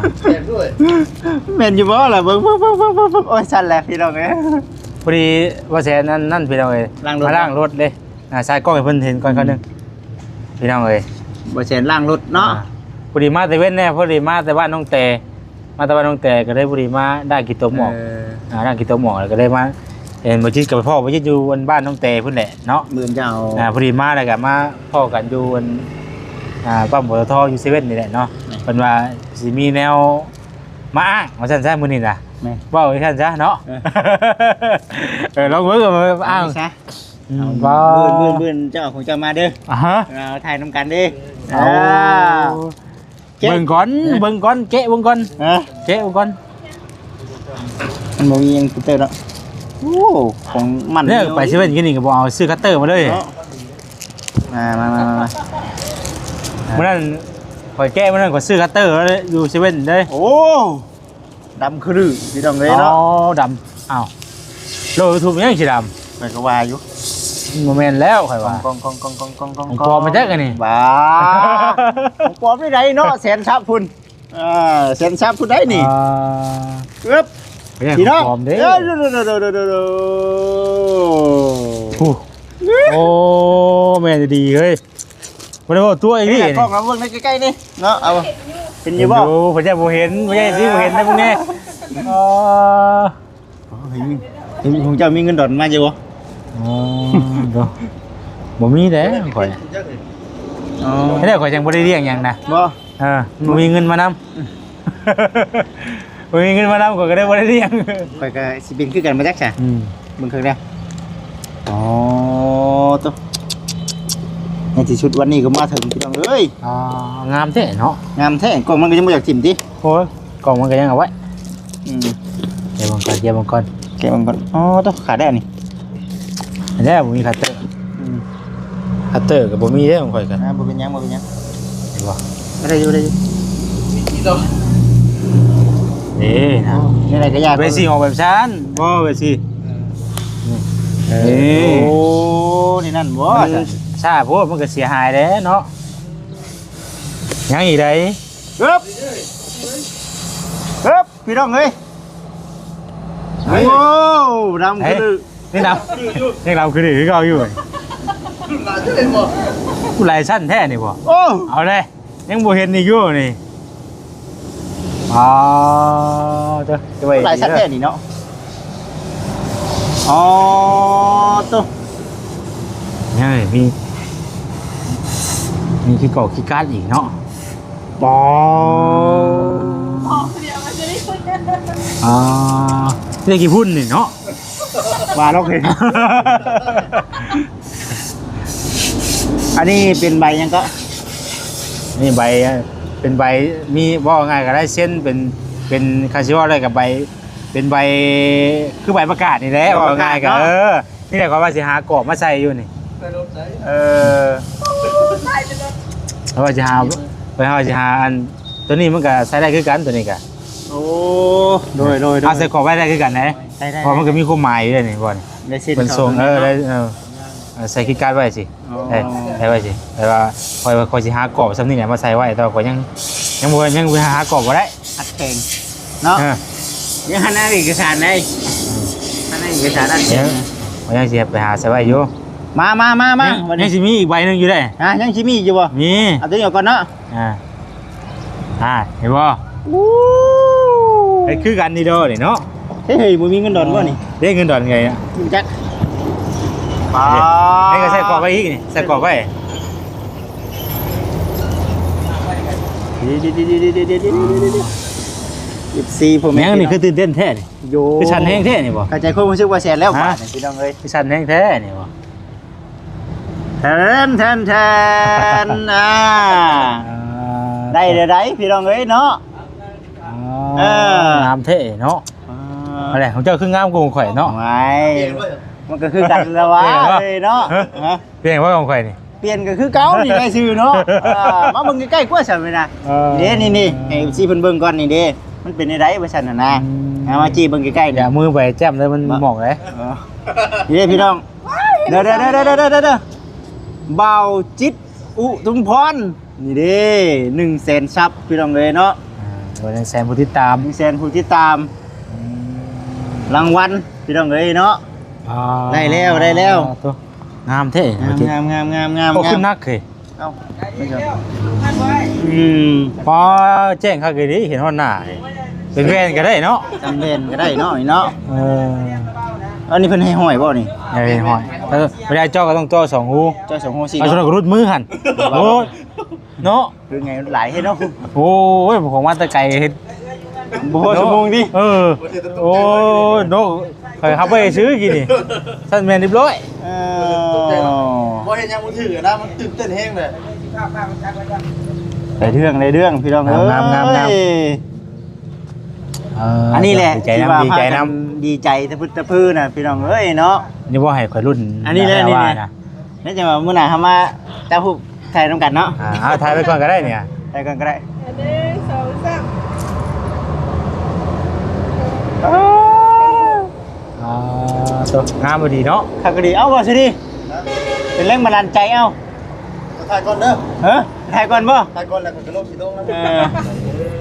ແມ່ນຢູ່ບໍ່ລະ? ເບິ່ງ ໂອ້ຍ ສັ່ນແຫຼະພີ່ນ້ອງເອີຍ. ພໍດີວ່າແຊນນັ້ນ ພີ່ນ້ອງເອີຍ ລ້າງລົດ ມາລ້າງລົດເດ້. ອ່າ ສາຍກ້ອງໃຫ້ເພິ່ນເຫັນກ່ອນຄາວໜຶ່ງ ພີ່ນ້ອງເອີຍ. ບໍ່ແຊນລ້າງລົດເນາະ. ອ່າ ພໍດີມາແຕ່ເວັນແດ່ ພໍດີມາແຕ່ບ້ານນ້ອງແຕ ມາແຕ່ບ້ານນ້ອງແຕ ກໍເລີຍພໍດີມາດ້າງຂີ້ຕົມອອກ. ເອີ ອ່າ ດ້າງຂີ້ຕົມອອກ ແລ້ວກໍເລີຍມາເຫັນບໍ່ຈິດ ກໍໄປພໍ້ບໍ່ຈິດຢູ່ອັນບ້ານນ້ອງແຕພຸ້ນແຫຼະເນາະ. ມື້ເຊົ້າ ອ່າ ພໍດີມາແລ້ວກໍມາພໍ້ກັນຢູ່ອັນ ອ່າ ປ້ຳ ປຕທ ຢູ່ເຊເວັນນີ້ແຫຼະເນາະ. ແມ່ນ ເພິ່ນວ່າຊິມີແນວມາອ້າງວ່າຊັ້ນຊະ ມື້ນີ້ນະ. ແມ່ນ ເວົ້າວ່າຊັ້ນຊະເນາະ. ເອີ ເອີ ລອງເບິ່ງ ເອົາອ້າງຊະ. ອືມ ມື້ ມື້ ມື້ເຈົ້າເອົາຂອງເຈົ້າມາເດີ. ອ່າຮະ ເອົາຖ່າຍນຳກັນເດີ. ເອົາ ເບິ່ງກ່ອນ ເບິ່ງກ່ອນ ແກະເບິ່ງກ່ອນ. ຮະ? ແກະເບິ່ງກ່ອນ. ມັນບໍ່ມີຫຍັງ ຄັດເຕີເນາະ. ໂອ້ ຂອງມັນເດີ. ໄປເຊເວັນກິນນີ້ກໍບໍ່ເອົາ ຊື້ຄັດເຕີມາເລີຍເນາະ. ມາ ມາ ມາ ມາ. ມື້ນັ້ນຂ້ອຍແກະ ມື້ນັ້ນຂ້ອຍຊື້ຄັດເຕີຢູ່ເຊເວັນເດ້. ໂອ້ ດຳຄະລືພີ່ນ້ອງເອີຍເນາະ. ອໍ ດຳ. ອ້າວ ໂລຢູທູບຫຍັງຊິດຳ? ຂ້ອຍກໍວ່າຢູ່ ບໍ່ແມ່ນແລ້ວຂ້ອຍວ່າ. ກ້ອງ ຂອງປອມມາຈັກອັນນີ້. ບ້າ ຂອງປອມໄດ້ໃດເນາະ ແສນຊັບພຸ້ນ. ອ່າ ແສນຊັບພຸ້ນໄດ໋ນີ້. ອ່າ ເອີບ ພີ່ນ້ອງ ຂອງປອມເດ້. ໂອ້ ໂອ້ ແມ່ນດີເຮີ້ຍ. ບໍ່ໄດ້ເວົ້າຕົວະອີ່ຫຼີນີ້. ກ້ອງມາເບິ່ງໃນໃກ້ໆນີ້ເນາະ. ເອົາ ເຫັນຢູ່ບໍ່? ເຫັນຢູ່ ເພິ່ນຍັງບໍ່ເຫັນ ບໍ່ໃຫຍ່ຊິບໍ່ເຫັນໄດ໋ພວກນີ້. ອໍ ເອີ ເຫັນ ເຫັນຂອງເຈົ້າມີເງິນດອນມາຢູ່ບໍ່? ອໍ ບໍ່ມີແດ່ຂ້ອຍ. ອໍ ແລ້ວຂ້ອຍຍັງບໍ່ໄດ້ລ້ຽງຫຍັງນະ. ບໍ່ ເອີ ບໍ່ມີເງິນມານຳ. ບໍ່ມີເງິນມານຳ ຂ້ອຍກໍໄດ້ບໍ່ໄດ້ລ້ຽງ. ຂ້ອຍກໍຊິເປັນຄືກັນບໍ່ຈັກຊະ. ອືມ ເບິ່ງເບິ່ງເດີ. ອໍ ໂຕ ໃນທີ່ສຸດວັນນີ້ກໍມາເຖິງ ພີ່ນ້ອງເອີຍ. ອໍ ງາມແທ້ເນາະ. ງາມແທ້ ກ້ອງມັນກໍຍັງບໍ່ຢາກຖິ້ມຕິ. ໂອ້ຍ ກ້ອງມັນກໍຍັງເອົາໄວ້. ອືມ ເກັບມັນກ່ອນ ເກັບມັນກ່ອນ ເກັບມັນກ່ອນ. ອໍ ໂຕ ຂາດໄດ້ອັນນີ້. ແລ້ວບໍ່ມີຄັດເຕີ. ອືມ ຄັດເຕີກໍບໍ່ມີເດ້ຂອງຂ້ອຍກໍ. ອ່າ ບໍ່ເປັນຫຍັງ ບໍ່ເປັນຫຍັງ. ເຫັນບໍ່? ໄດ້ຢູ່ ໄດ້ຢູ່. ເດ້ນະ ນີ້ແຫຼະກໍຢາກ ເວຊີອອກແບບຊັ້ນບໍ່ເວຊີ. ເອີ ນີ້ ໂອ້ ນີ້ນັ້ນບໍ່ ມັນຊ້າໂພດ ມັນກໍເສຍຫາຍແລ້ວເນາະ. ຍັງອີກໃດ໋. ເອີບ ເອີບ ພີ່ນ້ອງເອີຍ. ໂອ້ ດຳຄື ນີ້ດຳ ຍັງດຳຄືເກົ່າຢູ່. ຜູ້ຫຼາຍຊັ້ນແທ້ນີ້ບໍ່? ໂອ້ ເອົາເລີຍ ຍັງບໍ່ເຫັນອີກຢູ່ນີ້. ອໍ ເດີ ຫຼາຍຊັ້ນແທ້ນີ້ເນາະ. ອໍ ໂຕ ຍັງມີ ມີຂີ້ກອກຂີ້ກາດອີກເນາະ. ປອ ອໍ ເລື່ອງຂີ້ຝຸ່ນນີ້ເນາະ ວ່າເນາະ. ອັນນີ້ເປັນໃບຫຍັງເກາະ? ນີ້ໃບ ເປັນໃບ ມີ ເວົ້າງ່າຍກໍໄດ້ ເຊັນ ເປັນ ເປັນ ຄັນຊິເວົ້າໄດ້ກໍໃບ ເປັນໃບ ຄືໃບປະກາດນີ້ແຫຼະ ເວົ້າງ່າຍກໍ ເອີ ນີ້ແຫຼະ ຂ້ອຍວ່າຊິຫາກອບມາໃສ່ຢູ່ນີ້. ເອີ ເຮົາວ່າຊິຫາ ຂ້ອຍວ່າຊິຫາອັນ ໂຕນີ້ມັນກໍໃຊ້ໄດ້ຄືກັນ ໂຕນີ້ກໍ. ໂອ້ ໂດຍໆໆ ເອົາໃສ່ກອບໄວ້ໄດ້ຄືກັນເດ້. ໄດ້ໆ ເພາະມັນກໍມີຄວາມໝາຍຢູ່ເດ້ນີ້ ບໍ່ນີ້ ໄດ້ເຊັນ ເພິ່ນສົ່ງ ເອີ ໄດ້ ເອີ. ໃສ່ຄີກາດໄວ້ຊິ. ອໍ ເອີ ໃສ່ໄວ້ຊິ ແຕ່ວ່າຂ້ອຍ ຂ້ອຍຊິຫາກອບສ່ຳນີ້ແຫຼະມາໃສ່ໄວ້ ແຕ່ວ່າຂ້ອຍຍັງ ຍັງບໍ່ ຍັງຫາກອບບໍ່ໄດ້ ອັດແຂງເນາະ. ເອີ ຍັງຫັ້ນເອກະສານໃດ ຫັ້ນເອກະສານອັດແຂງ ຂ້ອຍຍັງຊິໄປຫາໃສ່ໄວ້ຢູ່. ມາ ມາ ມາ ມາ ຍັງ ບັດນີ້ ຍັງຊິມີອີກໃບໜຶ່ງຢູ່ເດ້. ຮະ ຍັງຊິມີອີກຢູ່ບໍ່? ມີ ເອົາຕົວນີ້ອອກກ່ອນເນາະ. ອ່າ ອ່າ ເຫັນບໍ່? ໂອ້ ເຮັດຄືກັນນີ້ເດີນີ້ເນາະ. ເຮີ້ຍ ບໍ່ມີເງິນດອນບໍ່ນີ້? ເດ້ເງິນດອນໄງອະ? ຈັກ ປ້າ ໃຫ້ກໍໃສ່ກອບໄວ້ອີກນີ້ ໃສ່ກອບໄວ້. ເອັຟຊີ ພໍ່ແມ່ ຍັງນີ້ ພີ່ນ້ອງ ຄືຕື່ນເຕັ້ນແທ້ນີ້. ໂຢ ຄືສັ່ນແຮງແທ້ນີ້ບໍ່? ເຂົ້າໃຈຄວາມຮູ້ສຶກວ່າແຊນແລ້ວ ຮະ? ບາດນີ້ ພີ່ນ້ອງເອີຍ ຄືສັ່ນແຮງແທ້ນີ້ບໍ່? ແທນ ແທນ ແທນ ອ່າ ອ່າ ໄດ້ເດີໄດ໋ ພີ່ນ້ອງເອີຍເນາະ. ອໍ ເອີ ງາມແທ້ເນາະ. ອ່າ ອັນໃດຂອງເຈົ້າຄືງາມກວ່າຂອງຂ້ອຍເນາະ? ໂອ້ຍ ມັນກໍຄືກັນລະວ່າ ເອີ ເອີຍເນາະ. ຮະ? ຮະ? ເປັນຫຍັງວ່າຂອງຂ້ອຍນີ້? ປ່ຽນກໍຄືເກົ່ານີ້ ໄດ້ຊື່ເນາະ. ເອີ ມາເບິ່ງໃກ້ໆ ກວ່າຊັ້ນແມ່ນນະ. ເອີ ນີ້ ນີ້ ນີ້ ໃຫ້ເອັຟຊີເພິ່ນເບິ່ງກ່ອນນີ້ເດ້ ມັນເປັນແນວໃດວ່າຊັ້ນນະນະ. ອືມ ເອົາມາຈີ້ເບິ່ງໃກ້ໆ ຢ່າມືໄປແຈ້ມເດີ ມັນໝອກເດ້. ເອີ ນີ້ເດ້ພີ່ນ້ອງ ເດີ ເດີ ເດີ ເບົາຈິດ ອຸທຸມພອນ ນີ້ເດ້ ໜຶ່ງແສນຊັບ ພີ່ນ້ອງເອີຍເນາະ. ອ່າ ໜຶ່ງແສນຜູ້ຕິດຕາມ ໜຶ່ງແສນຜູ້ຕິດຕາມ. ອືມ ລາງວັນ ພີ່ນ້ອງເອີຍເນາະ. ອ່າ ໄດ້ແລ້ວ ໄດ້ແລ້ວ. ໂອ້ ງາມແທ້ ງາມ ງາມ ງາມ ງາມ. ໂອ້ ງາມ ຂຶ້ນໜັກເຮີ້ຍ. ເອົ້າ ອືມ ປ້າ ແຈ້ງຄັກອີ່ຫຼີ ເຫັນຮອດໜ້າ ເປັນແວ່ນກໍໄດ້ເນາະ. ເປັນແວ່ນກໍໄດ້ເນາະ ນີ້ເນາະ. ເອີ ອັນນີ້ເພິ່ນໃຫ້ຫ້ອຍບໍ່ນີ້? ໃຫ້ຫ້ອຍ. ເອີ ບໍ່ໄດ້ເຈາະກໍຕ້ອງເຈາະສອງຮູ ເຈາະສອງຮູ ເອົາ ສີ່ເນາະ ສຳລັບກໍຫຼຸດມືຫັ້ນ. ໂອ້ຍ ເນາະ ຄືໄງ ຫຼາຍເຮັດເນາະ. ໂອ້ຍ ຂອງມາແຕ່ໄກເຮັດ ບໍ່ພໍຊົ່ວໂມງຕິ. ເອີ ໂອ້ຍ ໂນ ຂ້ອຍຂັບໄປຊື້ກີ້ນີ້ ຊັ້ນແມ່ນຮຽບຮ້ອຍ. ເອີ ບໍ່ເຮັດຫຍັງບໍ່ຖືກນະ ມັນຕື່ນເຕັ້ນແຮງເລີຍ. ໄດ້ເລື່ອງ ໄດ້ເລື່ອງ ພີ່ນ້ອງເອີຍ ງາມໆໆ. ເອີ ອັນນີ້ແຫຼະ ດີໃຈນຳ ທີ່ວ່າ ດີໃຈນຳ ພາກັນດີໃຈຕະພຶດຕະພືນະ ພີ່ນ້ອງເອີຍເນາະ. ນີ້ບໍ່ໃຫ້ຂ້ອຍລຸ້ນ ອັນນີ້ແຫຼະ ນີ້ ວ່ານະ ແລ້ວຈັ່ງວ່າມື້ໜ້າເຮົາມາຈັບຮູບ ถ่ายนำกันเนาะ. อ่า เอาถ่ายไปก่อนก็ได้เนี่ย ถ่ายก่อนก็ได้ หนึ่ง สอง สาม อ่า โต งามพอดีเนาะ คักดี เอาบ่สิดี เป็นแรงบันดาลใจ เอา ถ่ายก่อนเด้อ เฮ้อ ถ่ายก่อนบ่ ถ่ายก่อนแล้วก็ลงสิลงแล้ว เออ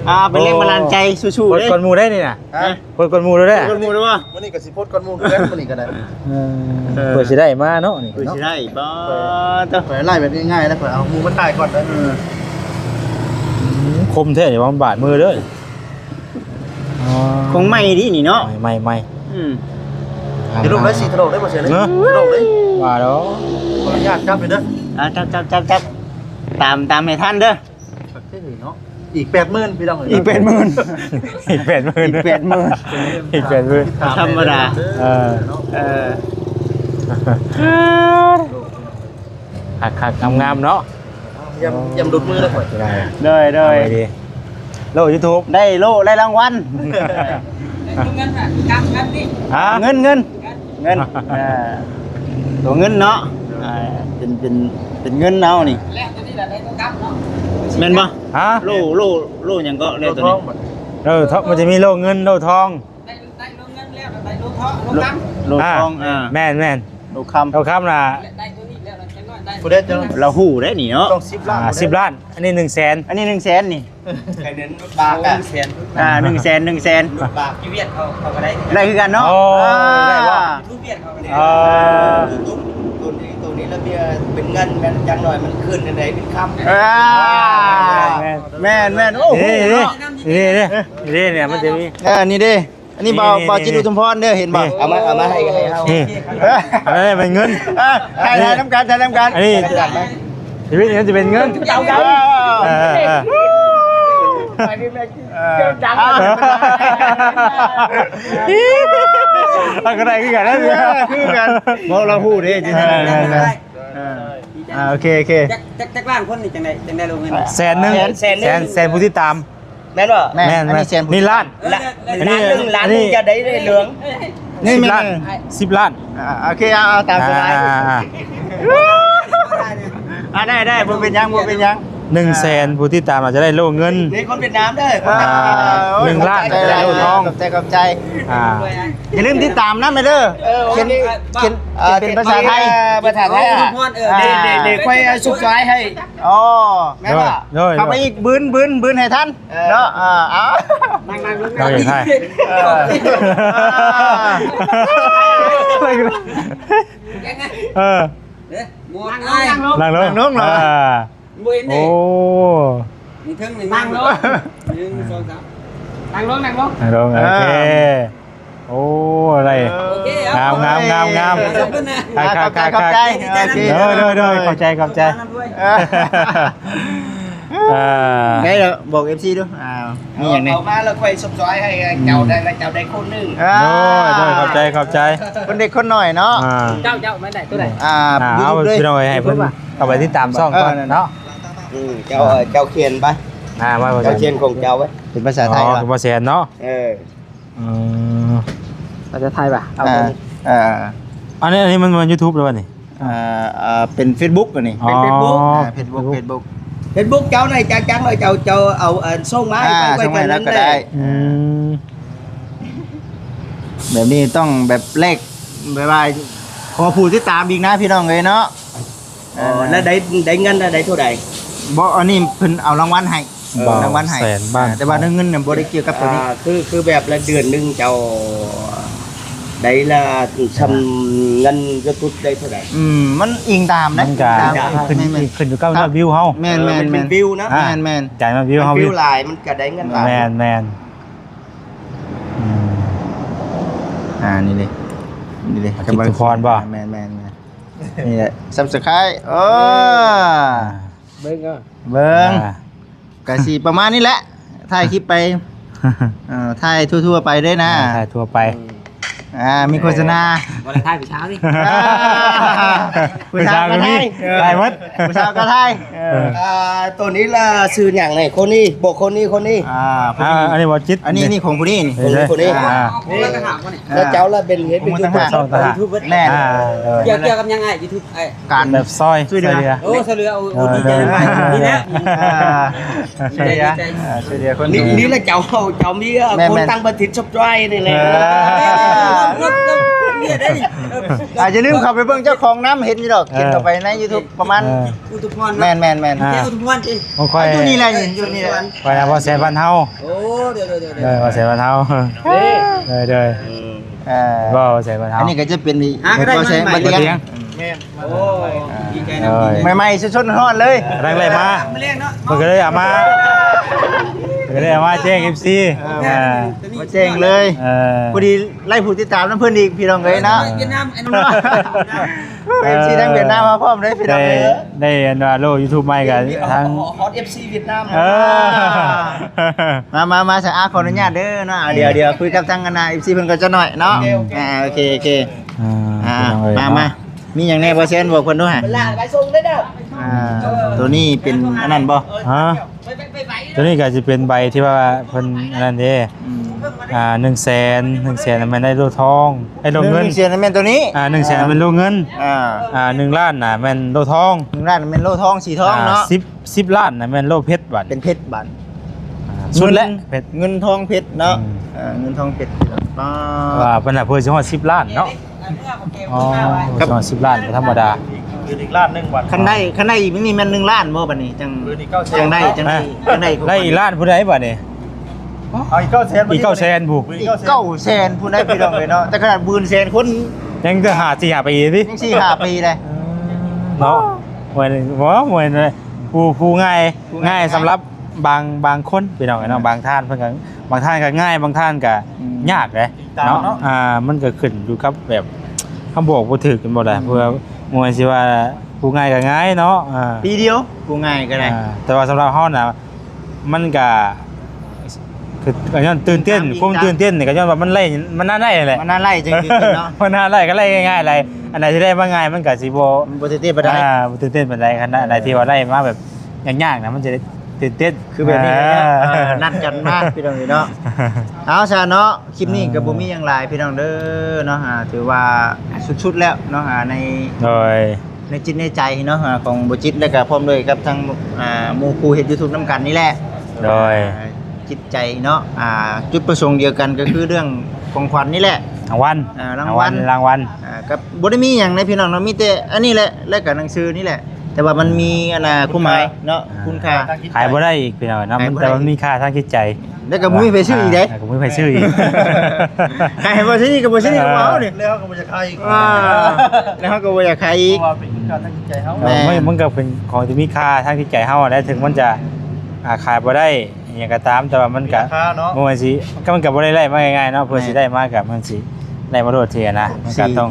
อ่า เป็นแรงบันดาลใจ สู้ๆ เด้ ก่อนหมู่ได้นี่นะ ฮะ เปิดก่อนหมู่แล้วเด้ เปิดก่อนหมู่แล้ววะ มื้อนี้ก็สิโพสต์ก่อนหมู่คือกันมื้อนี้ก็ได้ เออ เออ เพื่อสิได้มาเนาะนี่ เพื่อสิได้บ่ เออ เจ้า ข่อยไล่แบบง่ายๆแล้วข่อยเอาหมู่มาถ่ายก่อนเด้อ เออ คมแท้นี่ว่ามันบาดมือเด้อ อ๋อ ของใหม่ดินี่เนาะ ใหม่ๆๆ อืม ถลกได้สิถลกได้บ่เสียเลย เนอะ ถลกได้ ว่าดอก ขออนุญาตจับเลยเด้อ อ่า จับๆๆๆ ตาม ตามให้ทันเด้อ เนาะ อีกแปดหมื่นพี่น้องเอ้ย อีกแปดหมื่น อีกแปดหมื่น อีกแปดหมื่น อีกแปดหมื่น ธรรมดา เออ เออ คักๆ งามๆ เนาะ ยำ ยำดุดมือแล้วข่อย โดย โดย เอาไปดี โล่ YouTube ได้โล่ ได้รางวัล เงินน่ะ กำเงินนี่ ฮะ เงิน เงิน เงิน เอ่อ ตัวเงินเนาะ อ่า เป็น เป็น เป็นเงินเอานี่ แม่นบ่ ฮะ โล่ โล่ โล่หยังก็ โล่ตัวนี้ โล่ทอง เออ มันจะมีโล่เงิน โล่ทอง ได้ ได้โล่เงินแล้ว ได้โล่ทอง โล่คำ โล่ทอง อ่า แม่น แม่น โล่คำ โล่คำน่ะ ได้ตัวนี้แล้ว จักหน่อยได้ ผู้ใดจะ เราฮู้ได้นี่เนาะ ต้องสิบล้าน อ่า สิบล้าน อันนี้หนึ่งแสน อันนี้หนึ่งแสนนี่ ใครเน้นปากอะ แสน อ่า หนึ่งแสน หนึ่งแสน ปาก อยู่เวียดเขา เขาก็ได้ ได้คือกันเนาะ โอ้ อ่า ได้บ่ อยู่เวียดเขาก็ได้ เออ ตัว ตัวนี้ ตัวนี้ระเบียบเป็นเงิน แม่นจังหน่อยมันขึ้นจังได๋เป็นคำ อ่า แม่น แม่น แม่น โอ้โห นี่ เนาะ นี่ นี่ นี่ นี่ มันจะมี เออ นี่เด้ อันนี้บ่าว นี่ บ่าวจิต นี่ อุทุมพรเด้อ เห็นบ่ นี่ เอามา เอามาให้ ให้เฮา นี่ เออ อันนี้เป็นเงิน เออ ถ่าย ถ่ายนำกัน ถ่ายนำกัน อันนี้ ชีวิตนี้จะเป็นเงิน เอา เอา เออ เออ เออ เออ เอาก็ได้คือกันนะ เออ คือกัน บอกเราพูดดิ เออ เออ เออ อ่า โอเค โอเค จัก จัก จักล้านคนนี่จังได๋ จังได๋ลงเงิน แสนหนึ่ง แสน แสนหนึ่ง แสน แสนผู้ติดตาม แม่นบ่ แม่น แม่น อันนี้แสน นี่ล้าน และ อันนี้ ล้านหนึ่ง ล้านหนึ่ง อันนี้จะได้ ได้เหลือง นี่ สิบล้าน แม่น สิบล้าน อ่า โอเค เอา เอาตามสบาย อ่า อ่า อ่า อ่า ได้ ได้ บ่เป็นหยัง บ่เป็นหยัง ໜຶ່ງແສນຜູ້ຕິດຕາມ ອາດຈະໄດ້ໂລ່ເງິນ ນີ້ຄົນຫວຽດນາມເດີ ອ່າ ໜຶ່ງລ້ານ ຂອບໃຈ ຈະໄດ້ໂລ່ທອງ ຂອບໃຈ ຂອບໃຈ ອ່າ ຢ່າລືມຕິດຕາມນຳເດີ ເອີ ຂຽນ ຂຽນ ເອີ ຂຽນເປັນພາສາໄທ ເອີ ພາສາໄທ ອ່າ ເອີ ເດ ເດ ເດ ຄ່ອຍ subscribe ໃຫ້ ອໍ ແມ່ນບໍ່ ໂດຍ ເຂົ້າໄປອີກ ບືນ ບືນ ບືນໃຫ້ທັນ ເອີ ເນາະ ອ່າ ເອົາ ນັ່ງໆ ເຮົາຢາກຖ່າຍ ເອີ ເອີ ເອີ ນັ່ງລົງ ນັ່ງລົງ ນັ່ງລົງ ອ່າ ບໍ່ເຫັນເດ້ ໂອ້ ນີ້ເທິງນີ້ ນັ່ງລົງ ໜຶ່ງ ສອງ ສາມ ນັ່ງລົງ ນັ່ງລົງ ນັ່ງລົງ ອ່າ ໂອເຄ ໂອ້ ໄດ້ ເອີ ໂອເຄ ງາມ ງາມ ງາມ ງາມ ຂອບໃຈ ຂອບໃຈ ຂອບໃຈ ໂອເຄ ໂດຍ ໂດຍ ໂດຍ ຂອບໃຈ ຂອບໃຈ ເອີ ໄດ້ແລ້ວ ບອກເອັຟຊີດູ ອ່າ ມີຫຍັງແດ່ ເຂົ້າມາແລ້ວຄ່ອຍ subscribe ໃຫ້ເຈົ້າໄດ້ ແລ້ວເຈົ້າໄດ້ຄົນໜຶ່ງ ອ່າ ໂດຍ ໂດຍ ຂອບໃຈ ຂອບໃຈ ຄົນເດັກຄົນນ້ອຍເນາະ ອ່າ ເຈົ້າ ເຈົ້າມາໄດ້ຕົວໃດ ອ່າ ອ່າ ເອົາ YouTube ເລີຍ ພີ່ນ້ອງເອີຍ ໃຫ້ເພິ່ນເຂົ້າໄປຕິດຕາມຊ່ອງກ່ອນເນາະ ອືມ ເຈົ້າ ເອີ ເຈົ້າຂຽນໄປ ອ່າ ວ່າ ເຈົ້າຂຽນຂອງເຈົ້າໄວ້ ເປັນພາສາໄທ ອໍ ເປັນບໍ່ແສນເນາະ ເອີ ອືມ ພາສາໄທວ່າ ເອົາ ອ່າ ອັນນີ້ ອັນນີ້ມັນ YouTube ແລ້ວນີ້ ອ່າ ອ່າ ເປັນ Facebook ອັນນີ້ ອໍ ເປັນ Facebook ອ່າ Facebook Facebook Facebook ເຈົ້າໄດ້ຈັກໆ ເຈົ້າ ເຈົ້າເອົາ ອັນ ສົ່ງມາໃຫ້ ອ່າ ຂ້ອຍ ຂ້ອຍ ສົ່ງມາໃຫ້ແລ້ວກໍໄດ້ ອືມ ແບບນີ້ຕ້ອງແບບແລກ ແບບວ່າຂໍຜູ້ຕິດຕາມອີກນະ ພີ່ນ້ອງເອີຍເນາະ ອໍ ແລ້ວໄດ້ ໄດ້ເງິນໄດ້ເທົ່າໃດ ບໍ່ ອັນນີ້ເພິ່ນເອົາລາງວັນໃຫ້ ເອີ ລາງວັນໃຫ້ ແສນບາດ ແຕ່ວ່າເລື່ອງເງິນນະບໍ່ໄດ້ກ່ຽວກັບໂຕນີ້ ອ່າ ຄື ຄືແບບລະເດືອນໜຶ່ງເຈົ້າໄດ້ລະຊ່ຳເງິນ YouTube ໄດ້ເທົ່າໃດ ອືມ ມັນອີງຕາມນະ ມັນກະ ອີງຕາມ ຂຶ້ນ ແມ່ນໆ ຂຶ້ນຢູ່ກັບຍອດວິວເຮົາ ແມ່ນໆ ເອີ ມັນເປັນ ແມ່ນໆ ວິວນະ ອ່າ ແມ່ນໆ ການຍອດວິວເຮົາ ວິວຫຼາຍມັນກະໄດ້ເງິນຫຼາຍ ແມ່ນໆ ອືມ ອ່າ ນີ້ເດ້ ນີ້ເດ້ ອາທິດສຸພອນບໍ່ ແມ່ນໆໆ ນີ້ແຫຼະ Subscribe ເອີ ອ່າ ເບິ່ງເອົາ ເບິ່ງ ອ່າ ກະຊິປະມານນີ້ແຫຼະ ຖ່າຍຄລິບໄປ ເອີ ຖ່າຍທົ່ວໆໄປເດ້ນະ ອ່າ ຖ່າຍທົ່ວໄປ ອືມ ອ່າ ມີໂຄສະນາ ບໍ່ໄດ້ຖ່າຍຜູ້ສາວນີ້ ອ່າ ຜູ້ສາວກໍມີ ເອີ ຖ່າຍໝົດ ຜູ້ສາວກໍຖ່າຍ ເອີ ອ່າ ໂຕນີ້ລະຊື່ຫຍັງນີ້ ຄົນນີ້ ບໍ່ ຄົນນີ້ ຄົນນີ້ ອ່າ ອ່າ ອັນນີ້ບໍ່ຈິດ ອັນນີ້ ນີ້ຂອງຜູ້ນີ້ນີ້ ຄົນນີ້ ຄົນນີ້ ອ່າ ແລ້ວເຈົ້າລະເປັນເຮັດ ຂອງມັນຕ່າງຫາກ ແມ່ນ ອ່າ ເອີ ກ່ຽວ ກ່ຽວກັບຫຍັງອ້າຍ YouTube ອ້າຍ ການແບບຊ່ອຍ ຊ່ວຍເຫຼືອ ໂອ້ ຊ່ວຍເຫຼືອ ໂອ້ ໂອ້ ດີໃຈນຳອ້າຍ ດີແລ້ວ ອ່າ ຊ່ວຍເຫຼືອ ອ່າ ຊ່ວຍເຫຼືອຄົນ ນີ້ ນີ້ລະເຈົ້າ ເຈົ້າມີ ແມ່ນໆ ຄົນຕ່າງປະເທດ Subscribe ນີ້ແຫຼະ ເອີ ອ່າ ຢ່າລືມເຂົ້າໄປເບິ່ງເຈົ້າຂອງນຳ ເຫັນຢູ່ດອກ ເອີ ຂຽນເຂົ້າໄປໃນ YouTube ປະມານ ອຸທຸມພອນ ແມ່ນໆໆ ອ່າ ອຸທຸມພອນຕິ ຂອງຂ້ອຍ ຢູ່ນີ້ແຫຼະ ຢູ່ນີ້ແຫຼະ ຂ້ອຍນະ ບໍ່ແຊບ້ານເຮົາ ໂອ້ ເດີໆໆ ເອີ ບໍ່ແຊບ້ານເຮົາ ເດີໆ ເອີ ບໍ່ແຊບ້ານເຮົາ ອັນນີ້ກໍຈະເປັນ ອ່າ ກໍໄດ້ ບໍ່ແຊ ມາ ບໍ່ຕຽງ ແມ່ນ ໂອ້ ດີໃຈນຳ ເອີ ດີໃຈ ໃໝ່ໆ ສົດໆ ຮ້ອນໆ ເລີຍ ກຳລັງໄດ້ມາ ເພິ່ນກໍເລີຍເອົາມາ ເພິ່ນກໍເລີຍເອົາມາແຈ້ງ ເອັຟຊີ ເອີ ອ່າ ມາແຈ້ງເລີຍ ເອີ ພໍດີໄລ່ຜູ້ຕິດຕາມນຳເພິ່ນອີກ ພີ່ນ້ອງເອີຍເນາະ ຫວຽດນາມ ເອີ ເອັຟຊີທາງຫວຽດນາມມາພ້ອມເດ້ ພີ່ນ້ອງເອີຍ ໄດ້ ໄດ້ອັນວ່າໂລ YouTube ໃໝ່ກໍທາງ ຮອດ ເອັຟຊີຫວຽດນາມ ເອີ ມາໆໆ ສະອາ ຂໍອະນຸຍາດເດີເນາະ ດຽວ ດຽວຄຸຍກັບທາງອັນນ່າ ເອັຟຊີເພິ່ນກ່ອນຈັກໜ້ອຍເນາະ ໂອເຄ ອ່າ ໂອເຄ ໂອເຄ ອ່າ ມາ ມາ ມີຫຍັງແດ່ບໍ່ແຊນ ບອກເພິ່ນດູຫາ ອ່າ ໂຕນີ້ເປັນອັນນັ້ນບໍ່ ຮະ ໂຕນີ້ກໍຊິເປັນໃບທີ່ວ່າເພິ່ນອັນນັ້ນເດ້ ອືມ ອ່າ ໜຶ່ງແສນ ໜຶ່ງແສນແມ່ນໄດ້ໂລ່ທອງ ໄດ້ໂລ່ເງິນ ໜຶ່ງແສນແມ່ນໂຕນີ້ ອ່າ ໜຶ່ງແສນແມ່ນໂລ່ເງິນ ອ່າ ອ່າ ໜຶ່ງລ້ານນະແມ່ນໂລ່ທອງ ໜຶ່ງລ້ານແມ່ນໂລ່ທອງ ສີທອງເນາະ ສິບ ສິບລ້ານນະແມ່ນໂລ່ເພັດບາດ ເປັນເພັດບາດ ອ່າ ສຸດແຫຼະ ເງິນ ເພັດ ເງິນທອງເພັດເນາະ ອືມ ອ່າ ເງິນທອງເພັດ ປ້າ ວ່າເພິ່ນນະເພື່ອຊິຮອດສິບລ້ານເນາະ ອໍ ຮອດສິບລ້ານບໍ່ທຳມະດາ ຄືອີກລ້ານໜຶ່ງບາດ ຄັນໄດ້ ຄັນໄດ້ອີກນີ້ແມ່ນໜຶ່ງລ້ານບໍ່ບາດນີ້ ຈັ່ງ ຈັ່ງໄດ້ ຈັ່ງໄດ້ ຈັ່ງໄດ້ ໄດ້ອີກລ້ານຜູ້ໃດບາດນີ້ ເອົາອີກເກົ້າແສນ ອີກເກົ້າແສນຜູ້ ອີກເກົ້າແສນຜູ້ໃດ ພີ່ນ້ອງເອີຍເນາະ ແຕ່ຂະໜາດໝື່ນແສນຄົນ ຍັງຈະຫາ ສີ່ຫ້າປີຕິ ຍັງສີ່ຫ້າປີເດ້ ເນາະ ໂອ້ຍ ບໍ່ ໂອ້ຍ ຜູ້ ຜູ້ງ່າຍ ຜູ້ງ່າຍ ງ່າຍສຳລັບ ບາງ ບາງຄົນພີ່ນ້ອງເອີຍເນາະ ບາງທ່ານເພິ່ນກໍ ບາງທ່ານກໍງ່າຍ ບາງທ່ານກໍ ອືມ ຍາກເດ້ ຕິດຕາມເນາະ ເນາະ ອ່າ ມັນກໍຂຶ້ນຢູ່ກັບແບບ ຄຳບອກບໍ່ຖືກກັນບໍ່ໄດ້ ອືມ ເພື່ອບໍ່ແມ່ນຊິວ່າຜູ້ງ່າຍກໍງ່າຍເນາະ ອ່າ ປີດຽວຜູ້ງ່າຍກໍໄດ້ ອ່າ ແຕ່ວ່າສຳລັບເຮົານະ ມັນກໍ ຄື ກໍຍ້ອນຕື່ນເຕັ້ນ ຄວາມຕື່ນເຕັ້ນນີ້ກໍຍ້ອນວ່າມັນໄລ່ ມັນໜ້າໄລ່ແຫຼະ ມັນໜ້າໄລ່ຈັ່ງຄືເນາະ ມັນໜ້າໄລ່ກໍໄລ່ງ່າຍໆ ຫຼາຍ ອັນໃດທີ່ໄດ້ມາງ່າຍມັນກໍຊິບໍ່ ມັນບໍ່ຕື່ນເຕັ້ນປານໃດ ອ່າ ບໍ່ຕື່ນເຕັ້ນປານໃດ ຄັນອັນໃດທີ່ວ່າໄດ້ມາແບບ ຍາກໆນະ ມັນຈະໄດ້ຕື່ນເຕັ້ນ ຄືແບບນີ້ແຫຼະ ອ່າ ເອີ ນັດກັນມາພີ່ນ້ອງເອີຍເນາະ ເອົາຊະເນາະ ຄລິບນີ້ ອ່າ ກໍບໍ່ມີຫຍັງຫຼາຍພີ່ນ້ອງເດີເນາະ ອ່າ ຖືວ່າສຸດໆແລ້ວເນາະ ອ່າ ໃນ ໂດຍ ໃນຈິດໃນໃຈເນາະ ອາ ຂອງບໍ່ຈິດ ແລະກະພ້ອມດ້ວຍກັບທາງ ອາ ໝູ່ຄູ່ເຮັດ YouTube ນຳກັນນີ້ແຫຼະ. ໂດຍ ອາ ຈິດໃຈເນາະ ອາ ຈຸດປະສົງດຽວກັນກໍຄືເລື່ອງຂອງຂວັນນີ້ແຫຼະ ລາງວັນ ອາ ລາງວັນ ລາງວັນ ອາ ກໍບໍ່ໄດ້ມີຫຍັງໃດພີ່ນ້ອງເນາະ ມີແຕ່ອັນນີ້ແຫຼະ ແລະກະໜັງສືນີ້ແຫຼະ ແຕ່ວ່າມັນມີອັນນ່າ ຄຸນຄ່າ ຄຸນໝາຍເນາະ ຄຸນຄ່າ ຂາຍບໍ່ໄດ້ອີກພີ່ນ້ອງເນາະ ຂາຍບໍ່ໄດ້ ມັນ ແຕ່ວ່າມີຄ່າທາງຈິດໃຈ ແລ້ວກໍບໍ່ມີໃຜຊື້ອີກເດ້ ອ່າ ກໍບໍ່ມີໃຜຊື້ອີກ ຂາຍໃຫ້ບໍ່ຊື້ກໍບໍ່ຊື້ ເອີ ຂອງເຮົານີ້ ແລ້ວເຮົາກໍບໍ່ຢາກຂາຍອີກ ອ່າ ແລ້ວເຮົາກໍບໍ່ຢາກຂາຍອີກ ເພາະວ່າເປັນຄຸນຄ່າທາງຈິດໃຈເຮົາ ແມ່ນ ມັນ ມັນກໍເປັນຂອງທີ່ມີຄ່າທາງຈິດໃຈເຮົາແຫຼະ ເຖິງມັນຈະ ອ່າ ຂາຍບໍ່ໄດ້ອີ່ຫຍັງກໍຕາມ ແຕ່ວ່າມັນກໍ ມີລາຄາເນາະ ບໍ່ແມ່ນຊິ ກໍມັນກໍບໍ່ໄດ້ໄດ້ມາງ່າຍໆເນາະ ເພື່ອ ແມ່ນ ຊິໄດ້ມາກໍມັນຊິໄດ້ມາໂລດເທື່ອນະ ມັນກໍ ຊິ ຕ້ອງ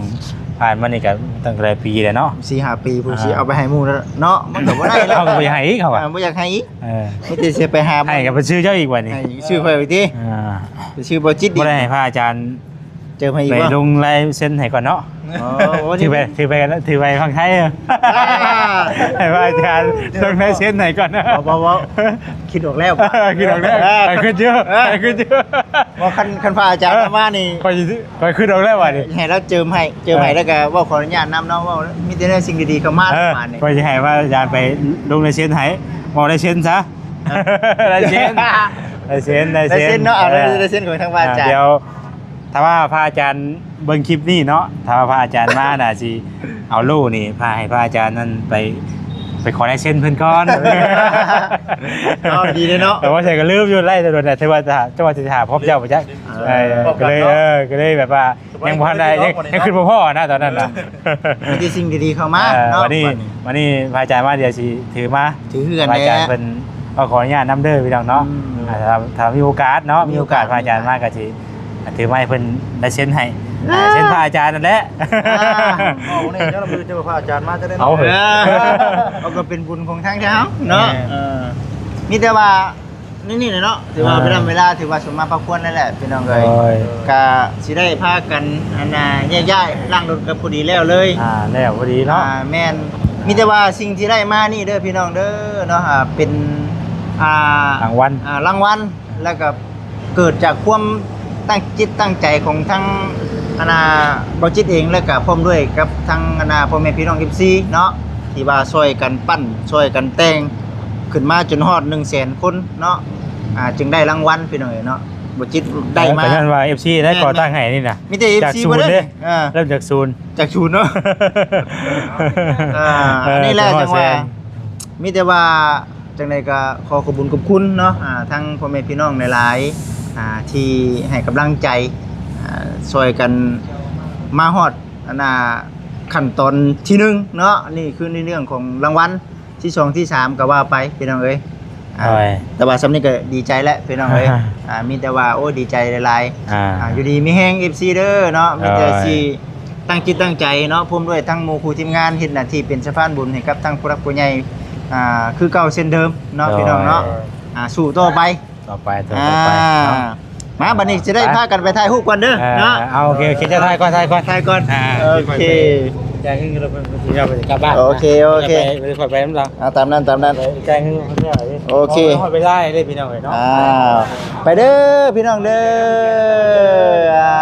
ຜ່ານມານີ້ກໍຕັ້ງຫຼາຍປີແລ້ວເນາະ ສີ່ຫ້າປີ ຜູ້ ອ່າ ຊິເອົາໄປໃຫ້ໝູ່ເນາະ ມັນກໍບໍ່ໄດ້ແລ້ວ ເຮົາກໍບໍ່ຢາກໃຫ້ອີກ ເຮົາວ່າ ອ່າ ບໍ່ຢາກໃຫ້ອີກ ເອີ ມີແຕ່ຊິໄປຫາ ໃຫ້ກໍໄປຊື້ເຈົ້າອີກບັດນີ້ ໃຫ້ຊື້ຂ້ອຍອີກຕິ ອ່າ ໄປຊື້ບໍ່ຈິດອີກ ບໍ່ໄດ້ໃຫ້ພະອາຈານເຈີໃຫ້ອີກ ໄປລົງລາຍເຊັນໃຫ້ກ່ອນເນາະ ອໍ ຖືໄປ ຖືໄປ ຖືໄປຝັ່ງໄທ ອ່າ ໃຫ້ພະອາຈານລົງລາຍເຊັນໃຫ້ກ່ອນ ບໍ່ ບໍ່ ບໍ່ ຄິດອອກແລ້ວ ຄິດອອກແລ້ວ ອ່າ ໄປຂຶ້ນຢູ່ ອ່າ ໄປຂຶ້ນຢູ່ ບໍ່ ຄັນ ຄັນພະອາຈານ ເອີ ມານີ້ ຂ້ອຍຊິ ຂ້ອຍຄິດອອກແລ້ວບັດນີ້ ໃຫ້ລາວເຈີໃຫ້ ເຈີໃຫ້ ເອີ ແລ້ວກໍເວົ້າຂໍອະນຸຍາດນຳເນາະ ເວົ້າມີແຕ່ແນວສິ່ງດີໆເຂົ້າມາ ເອີ ປະມານນີ້ ຂ້ອຍຊິໃຫ້ພະອາຈານໄປລົງລາຍເຊັນໃຫ້ ເວົ້າລາຍເຊັນຊະ ລາຍເຊັນ ລາຍເຊັນ ລາຍເຊັນເນາະ ເອົາ ເອີ ລາຍເຊັນຂອງທາງພະອາຈານ ອ່າ ດຽວ ຖ້າວ່າພະອາຈານເບິ່ງຄລິບນີ້ເນາະ ຖ້າວ່າພະອາຈານມານະ ຊິເອົາໂລ່ນີ້ ພາໃຫ້ພະອາຈານນັ້ນໄປ ໄປຂໍລາຍເຊັນເພິ່ນກ່ອນ ເອົາ ດີເດ້ເນາະ ເອີ ວ່າໃສ່ກໍລືມຢູ່ ໄລ່ແຕ່ໂດນແລ້ວ ຖືວ່າຈະ ຈະວ່າຊິຫາພົບເຈົ້າບໍ່ຈັກ ເອີ ເອີ ກໍເລີຍ ເອີ ກໍເລີຍແບບວ່າ ຍັງບໍ່ທັນໄດ້ ຍັງ ຍັງຂຶ້ນບໍ່ພໍນະຕອນນັ້ນນະ ມີແຕ່ສິ່ງດີໆເຂົ້າມາ ເອີ ເນາະ ວັນນີ້ ວັນນີ້ພະອາຈານມາ ດຽວຊິຖືມາ ຖືເຮືອນ ພະອາຈານ ແຫຼະ ເພິ່ນ ກໍຂໍອະນຸຍາດນຳເດີພີ່ນ້ອງເນາະ ອືມ ອ່າ ຖ້າ ຖ້າມີໂອກາດເນາະ ມີໂອກາດ ມີໂອກາດ ພະອາຈານມາກໍຊິ ອ່າ ຖືມາໃຫ້ເພິ່ນລາຍເຊັນໃຫ້ ອ່າ ອ່າ ເຊັນພະອາຈານນັ້ນແຫຼະ ອ່າ ເວົ້າແນ່ເຈົ້າລະ ມື້ເຈົ້າພະອາຈານມາຈະໄດ້ ເອົາ ເອີ ເອົາ ກໍເປັນບຸນຂອງທາງເຮົາເນາະ ແມ່ນ ເອີ ມີແຕ່ວ່າ ນີ້ໆແຫຼະເນາະ ຖືວ່າ ອ່າ ເວລາ ເວລາ ຖືວ່າສົມມາພາຄວນແລ້ວແຫຼະ ພີ່ນ້ອງເອີຍ ໂດຍ ກະຊິໄດ້ພາກັນ ອັນນ່າ ແຍກຍ້າຍ ລ້າງລົດກໍພໍດີແລ້ວເລີຍ ອ່າ ແລ້ວພໍດີເນາະ ອ່າ ແມ່ນ ມີແຕ່ວ່າສິ່ງທີ່ໄດ້ມານີ້ເດີ ພີ່ນ້ອງເດີ ເນາະ ອ່າ ເປັນ ອ່າ ລາງວັນ ອ່າ ລາງວັນ ແລ້ວກໍເກີດຈາກຄວາມຕັ້ງຈິດຕັ້ງໃຈຂອງທັງ ອັນນ່າ ເບົາຈິດເອງ ແລ້ວກໍພ້ອມດ້ວຍກັບທັງ ອັນນ່າ ພໍ່ແມ່ພີ່ນ້ອງ ເອັຟຊີ ເນາະ ທີ່ວ່າຊ່ອຍກັນປັ້ນ ຊ່ອຍກັນແຕ່ງ ຂຶ້ນມາຈົນຮອດໜຶ່ງແສນຄົນເນາະ ອ່າ ຈຶ່ງໄດ້ລາງວັນ ພີ່ນ້ອງເອີຍເນາະ ເບົາຈິດໄດ້ມາ ກໍຍ້ອນວ່າ ເອັຟຊີ ໄດ້ ແມ່ນ ກໍ່ຕັ້ງໃຫ້ນີ້ນະ ມີແຕ່ ເອັຟຊີ ຈາກສູນເດ້ ເອີ ເລີ່ມຈາກສູນ ຈາກສູນເນາະ ອ່າ ເອີ ອັນນີ້ແຫຼະ ຈັ່ງວ່າ ມີແຕ່ວ່າ ຈັ່ງໃດກໍຂໍຂອບຄຸນຂອບຄຸນເນາະ ອ່າ ທັງພໍ່ແມ່ພີ່ນ້ອງຫຼາຍໆ ອ່າ ທີ່ໃຫ້ກຳລັງໃຈ ອ່າ ຊ່ອຍກັນມາຮອດ ອັນນ່າ ຂັ້ນຕອນທີໜຶ່ງເນາະ ນີ້ຄືໃນເລື່ອງຂອງລາງວັນ ທີສອງ ທີສາມ ກໍວ່າໄປ ພີ່ນ້ອງເອີຍ ອ່າ ໂດຍ ແຕ່ວ່າສ່ຳນີ້ກໍດີໃຈແລ້ວ ພີ່ນ້ອງເອີຍ ອ່າ ມີແຕ່ວ່າ ໂອ້ ດີໃຈຫຼາຍໆ ອ່າ ອ່າ ຢູ່ດີມີແຮງ ເອັຟຊີ ເດີເນາະ ມີແຕ່ ໂດຍ ຊິ ຕັ້ງຈິດຕັ້ງໃຈເນາະ ພ້ອມດ້ວຍທັງໝູ່ຄູ່ທີມງານ ເຮັດໜ້າທີ່ເປັນສະພານບຸນໃຫ້ກັບທັງຜູ້ຫຼັກຜູ້ໃຫຍ່ ອ່າ ຄືເກົ່າເຊັ່ນເດີມເນາະ ໂດຍ ພີ່ນ້ອງເນາະ ອ່າ ສູ້ຕໍ່ໄປ ຕໍ່ໄປ ຕໍ່ໄປ ອ່າ ເນາະ ມາ ບັດນີ້ຊິໄດ້ ໄປ ພາກັນໄປຖ່າຍຮູບກ່ອນເດີ ເອີ ເນາະ ເອົາ ໂອເຄ ໂອເຄ ຈະຖ່າຍກ່ອນ ຖ່າຍກ່ອນ ຖ່າຍກ່ອນ ອ່າ ໂອເຄ ແຈ້ງເງິນເຮົາເພິ່ນ ເພິ່ນຊິເອົາໄປກັບບ້ານ ໂອເຄ ໂອເຄ ໄປ ໄປ ໄປນຳລາວ ອ່າ ຕາມນັ້ນ ຕາມນັ້ນ ໄປແຈ້ງເງິນເພິ່ນເອົາ ໂອເຄ ເຮົາໄປໄດ້ເດ້ ພີ່ນ້ອງເອີຍເນາະ ອ່າ ໄປເດີ ພີ່ນ້ອງເດີ ອ່າ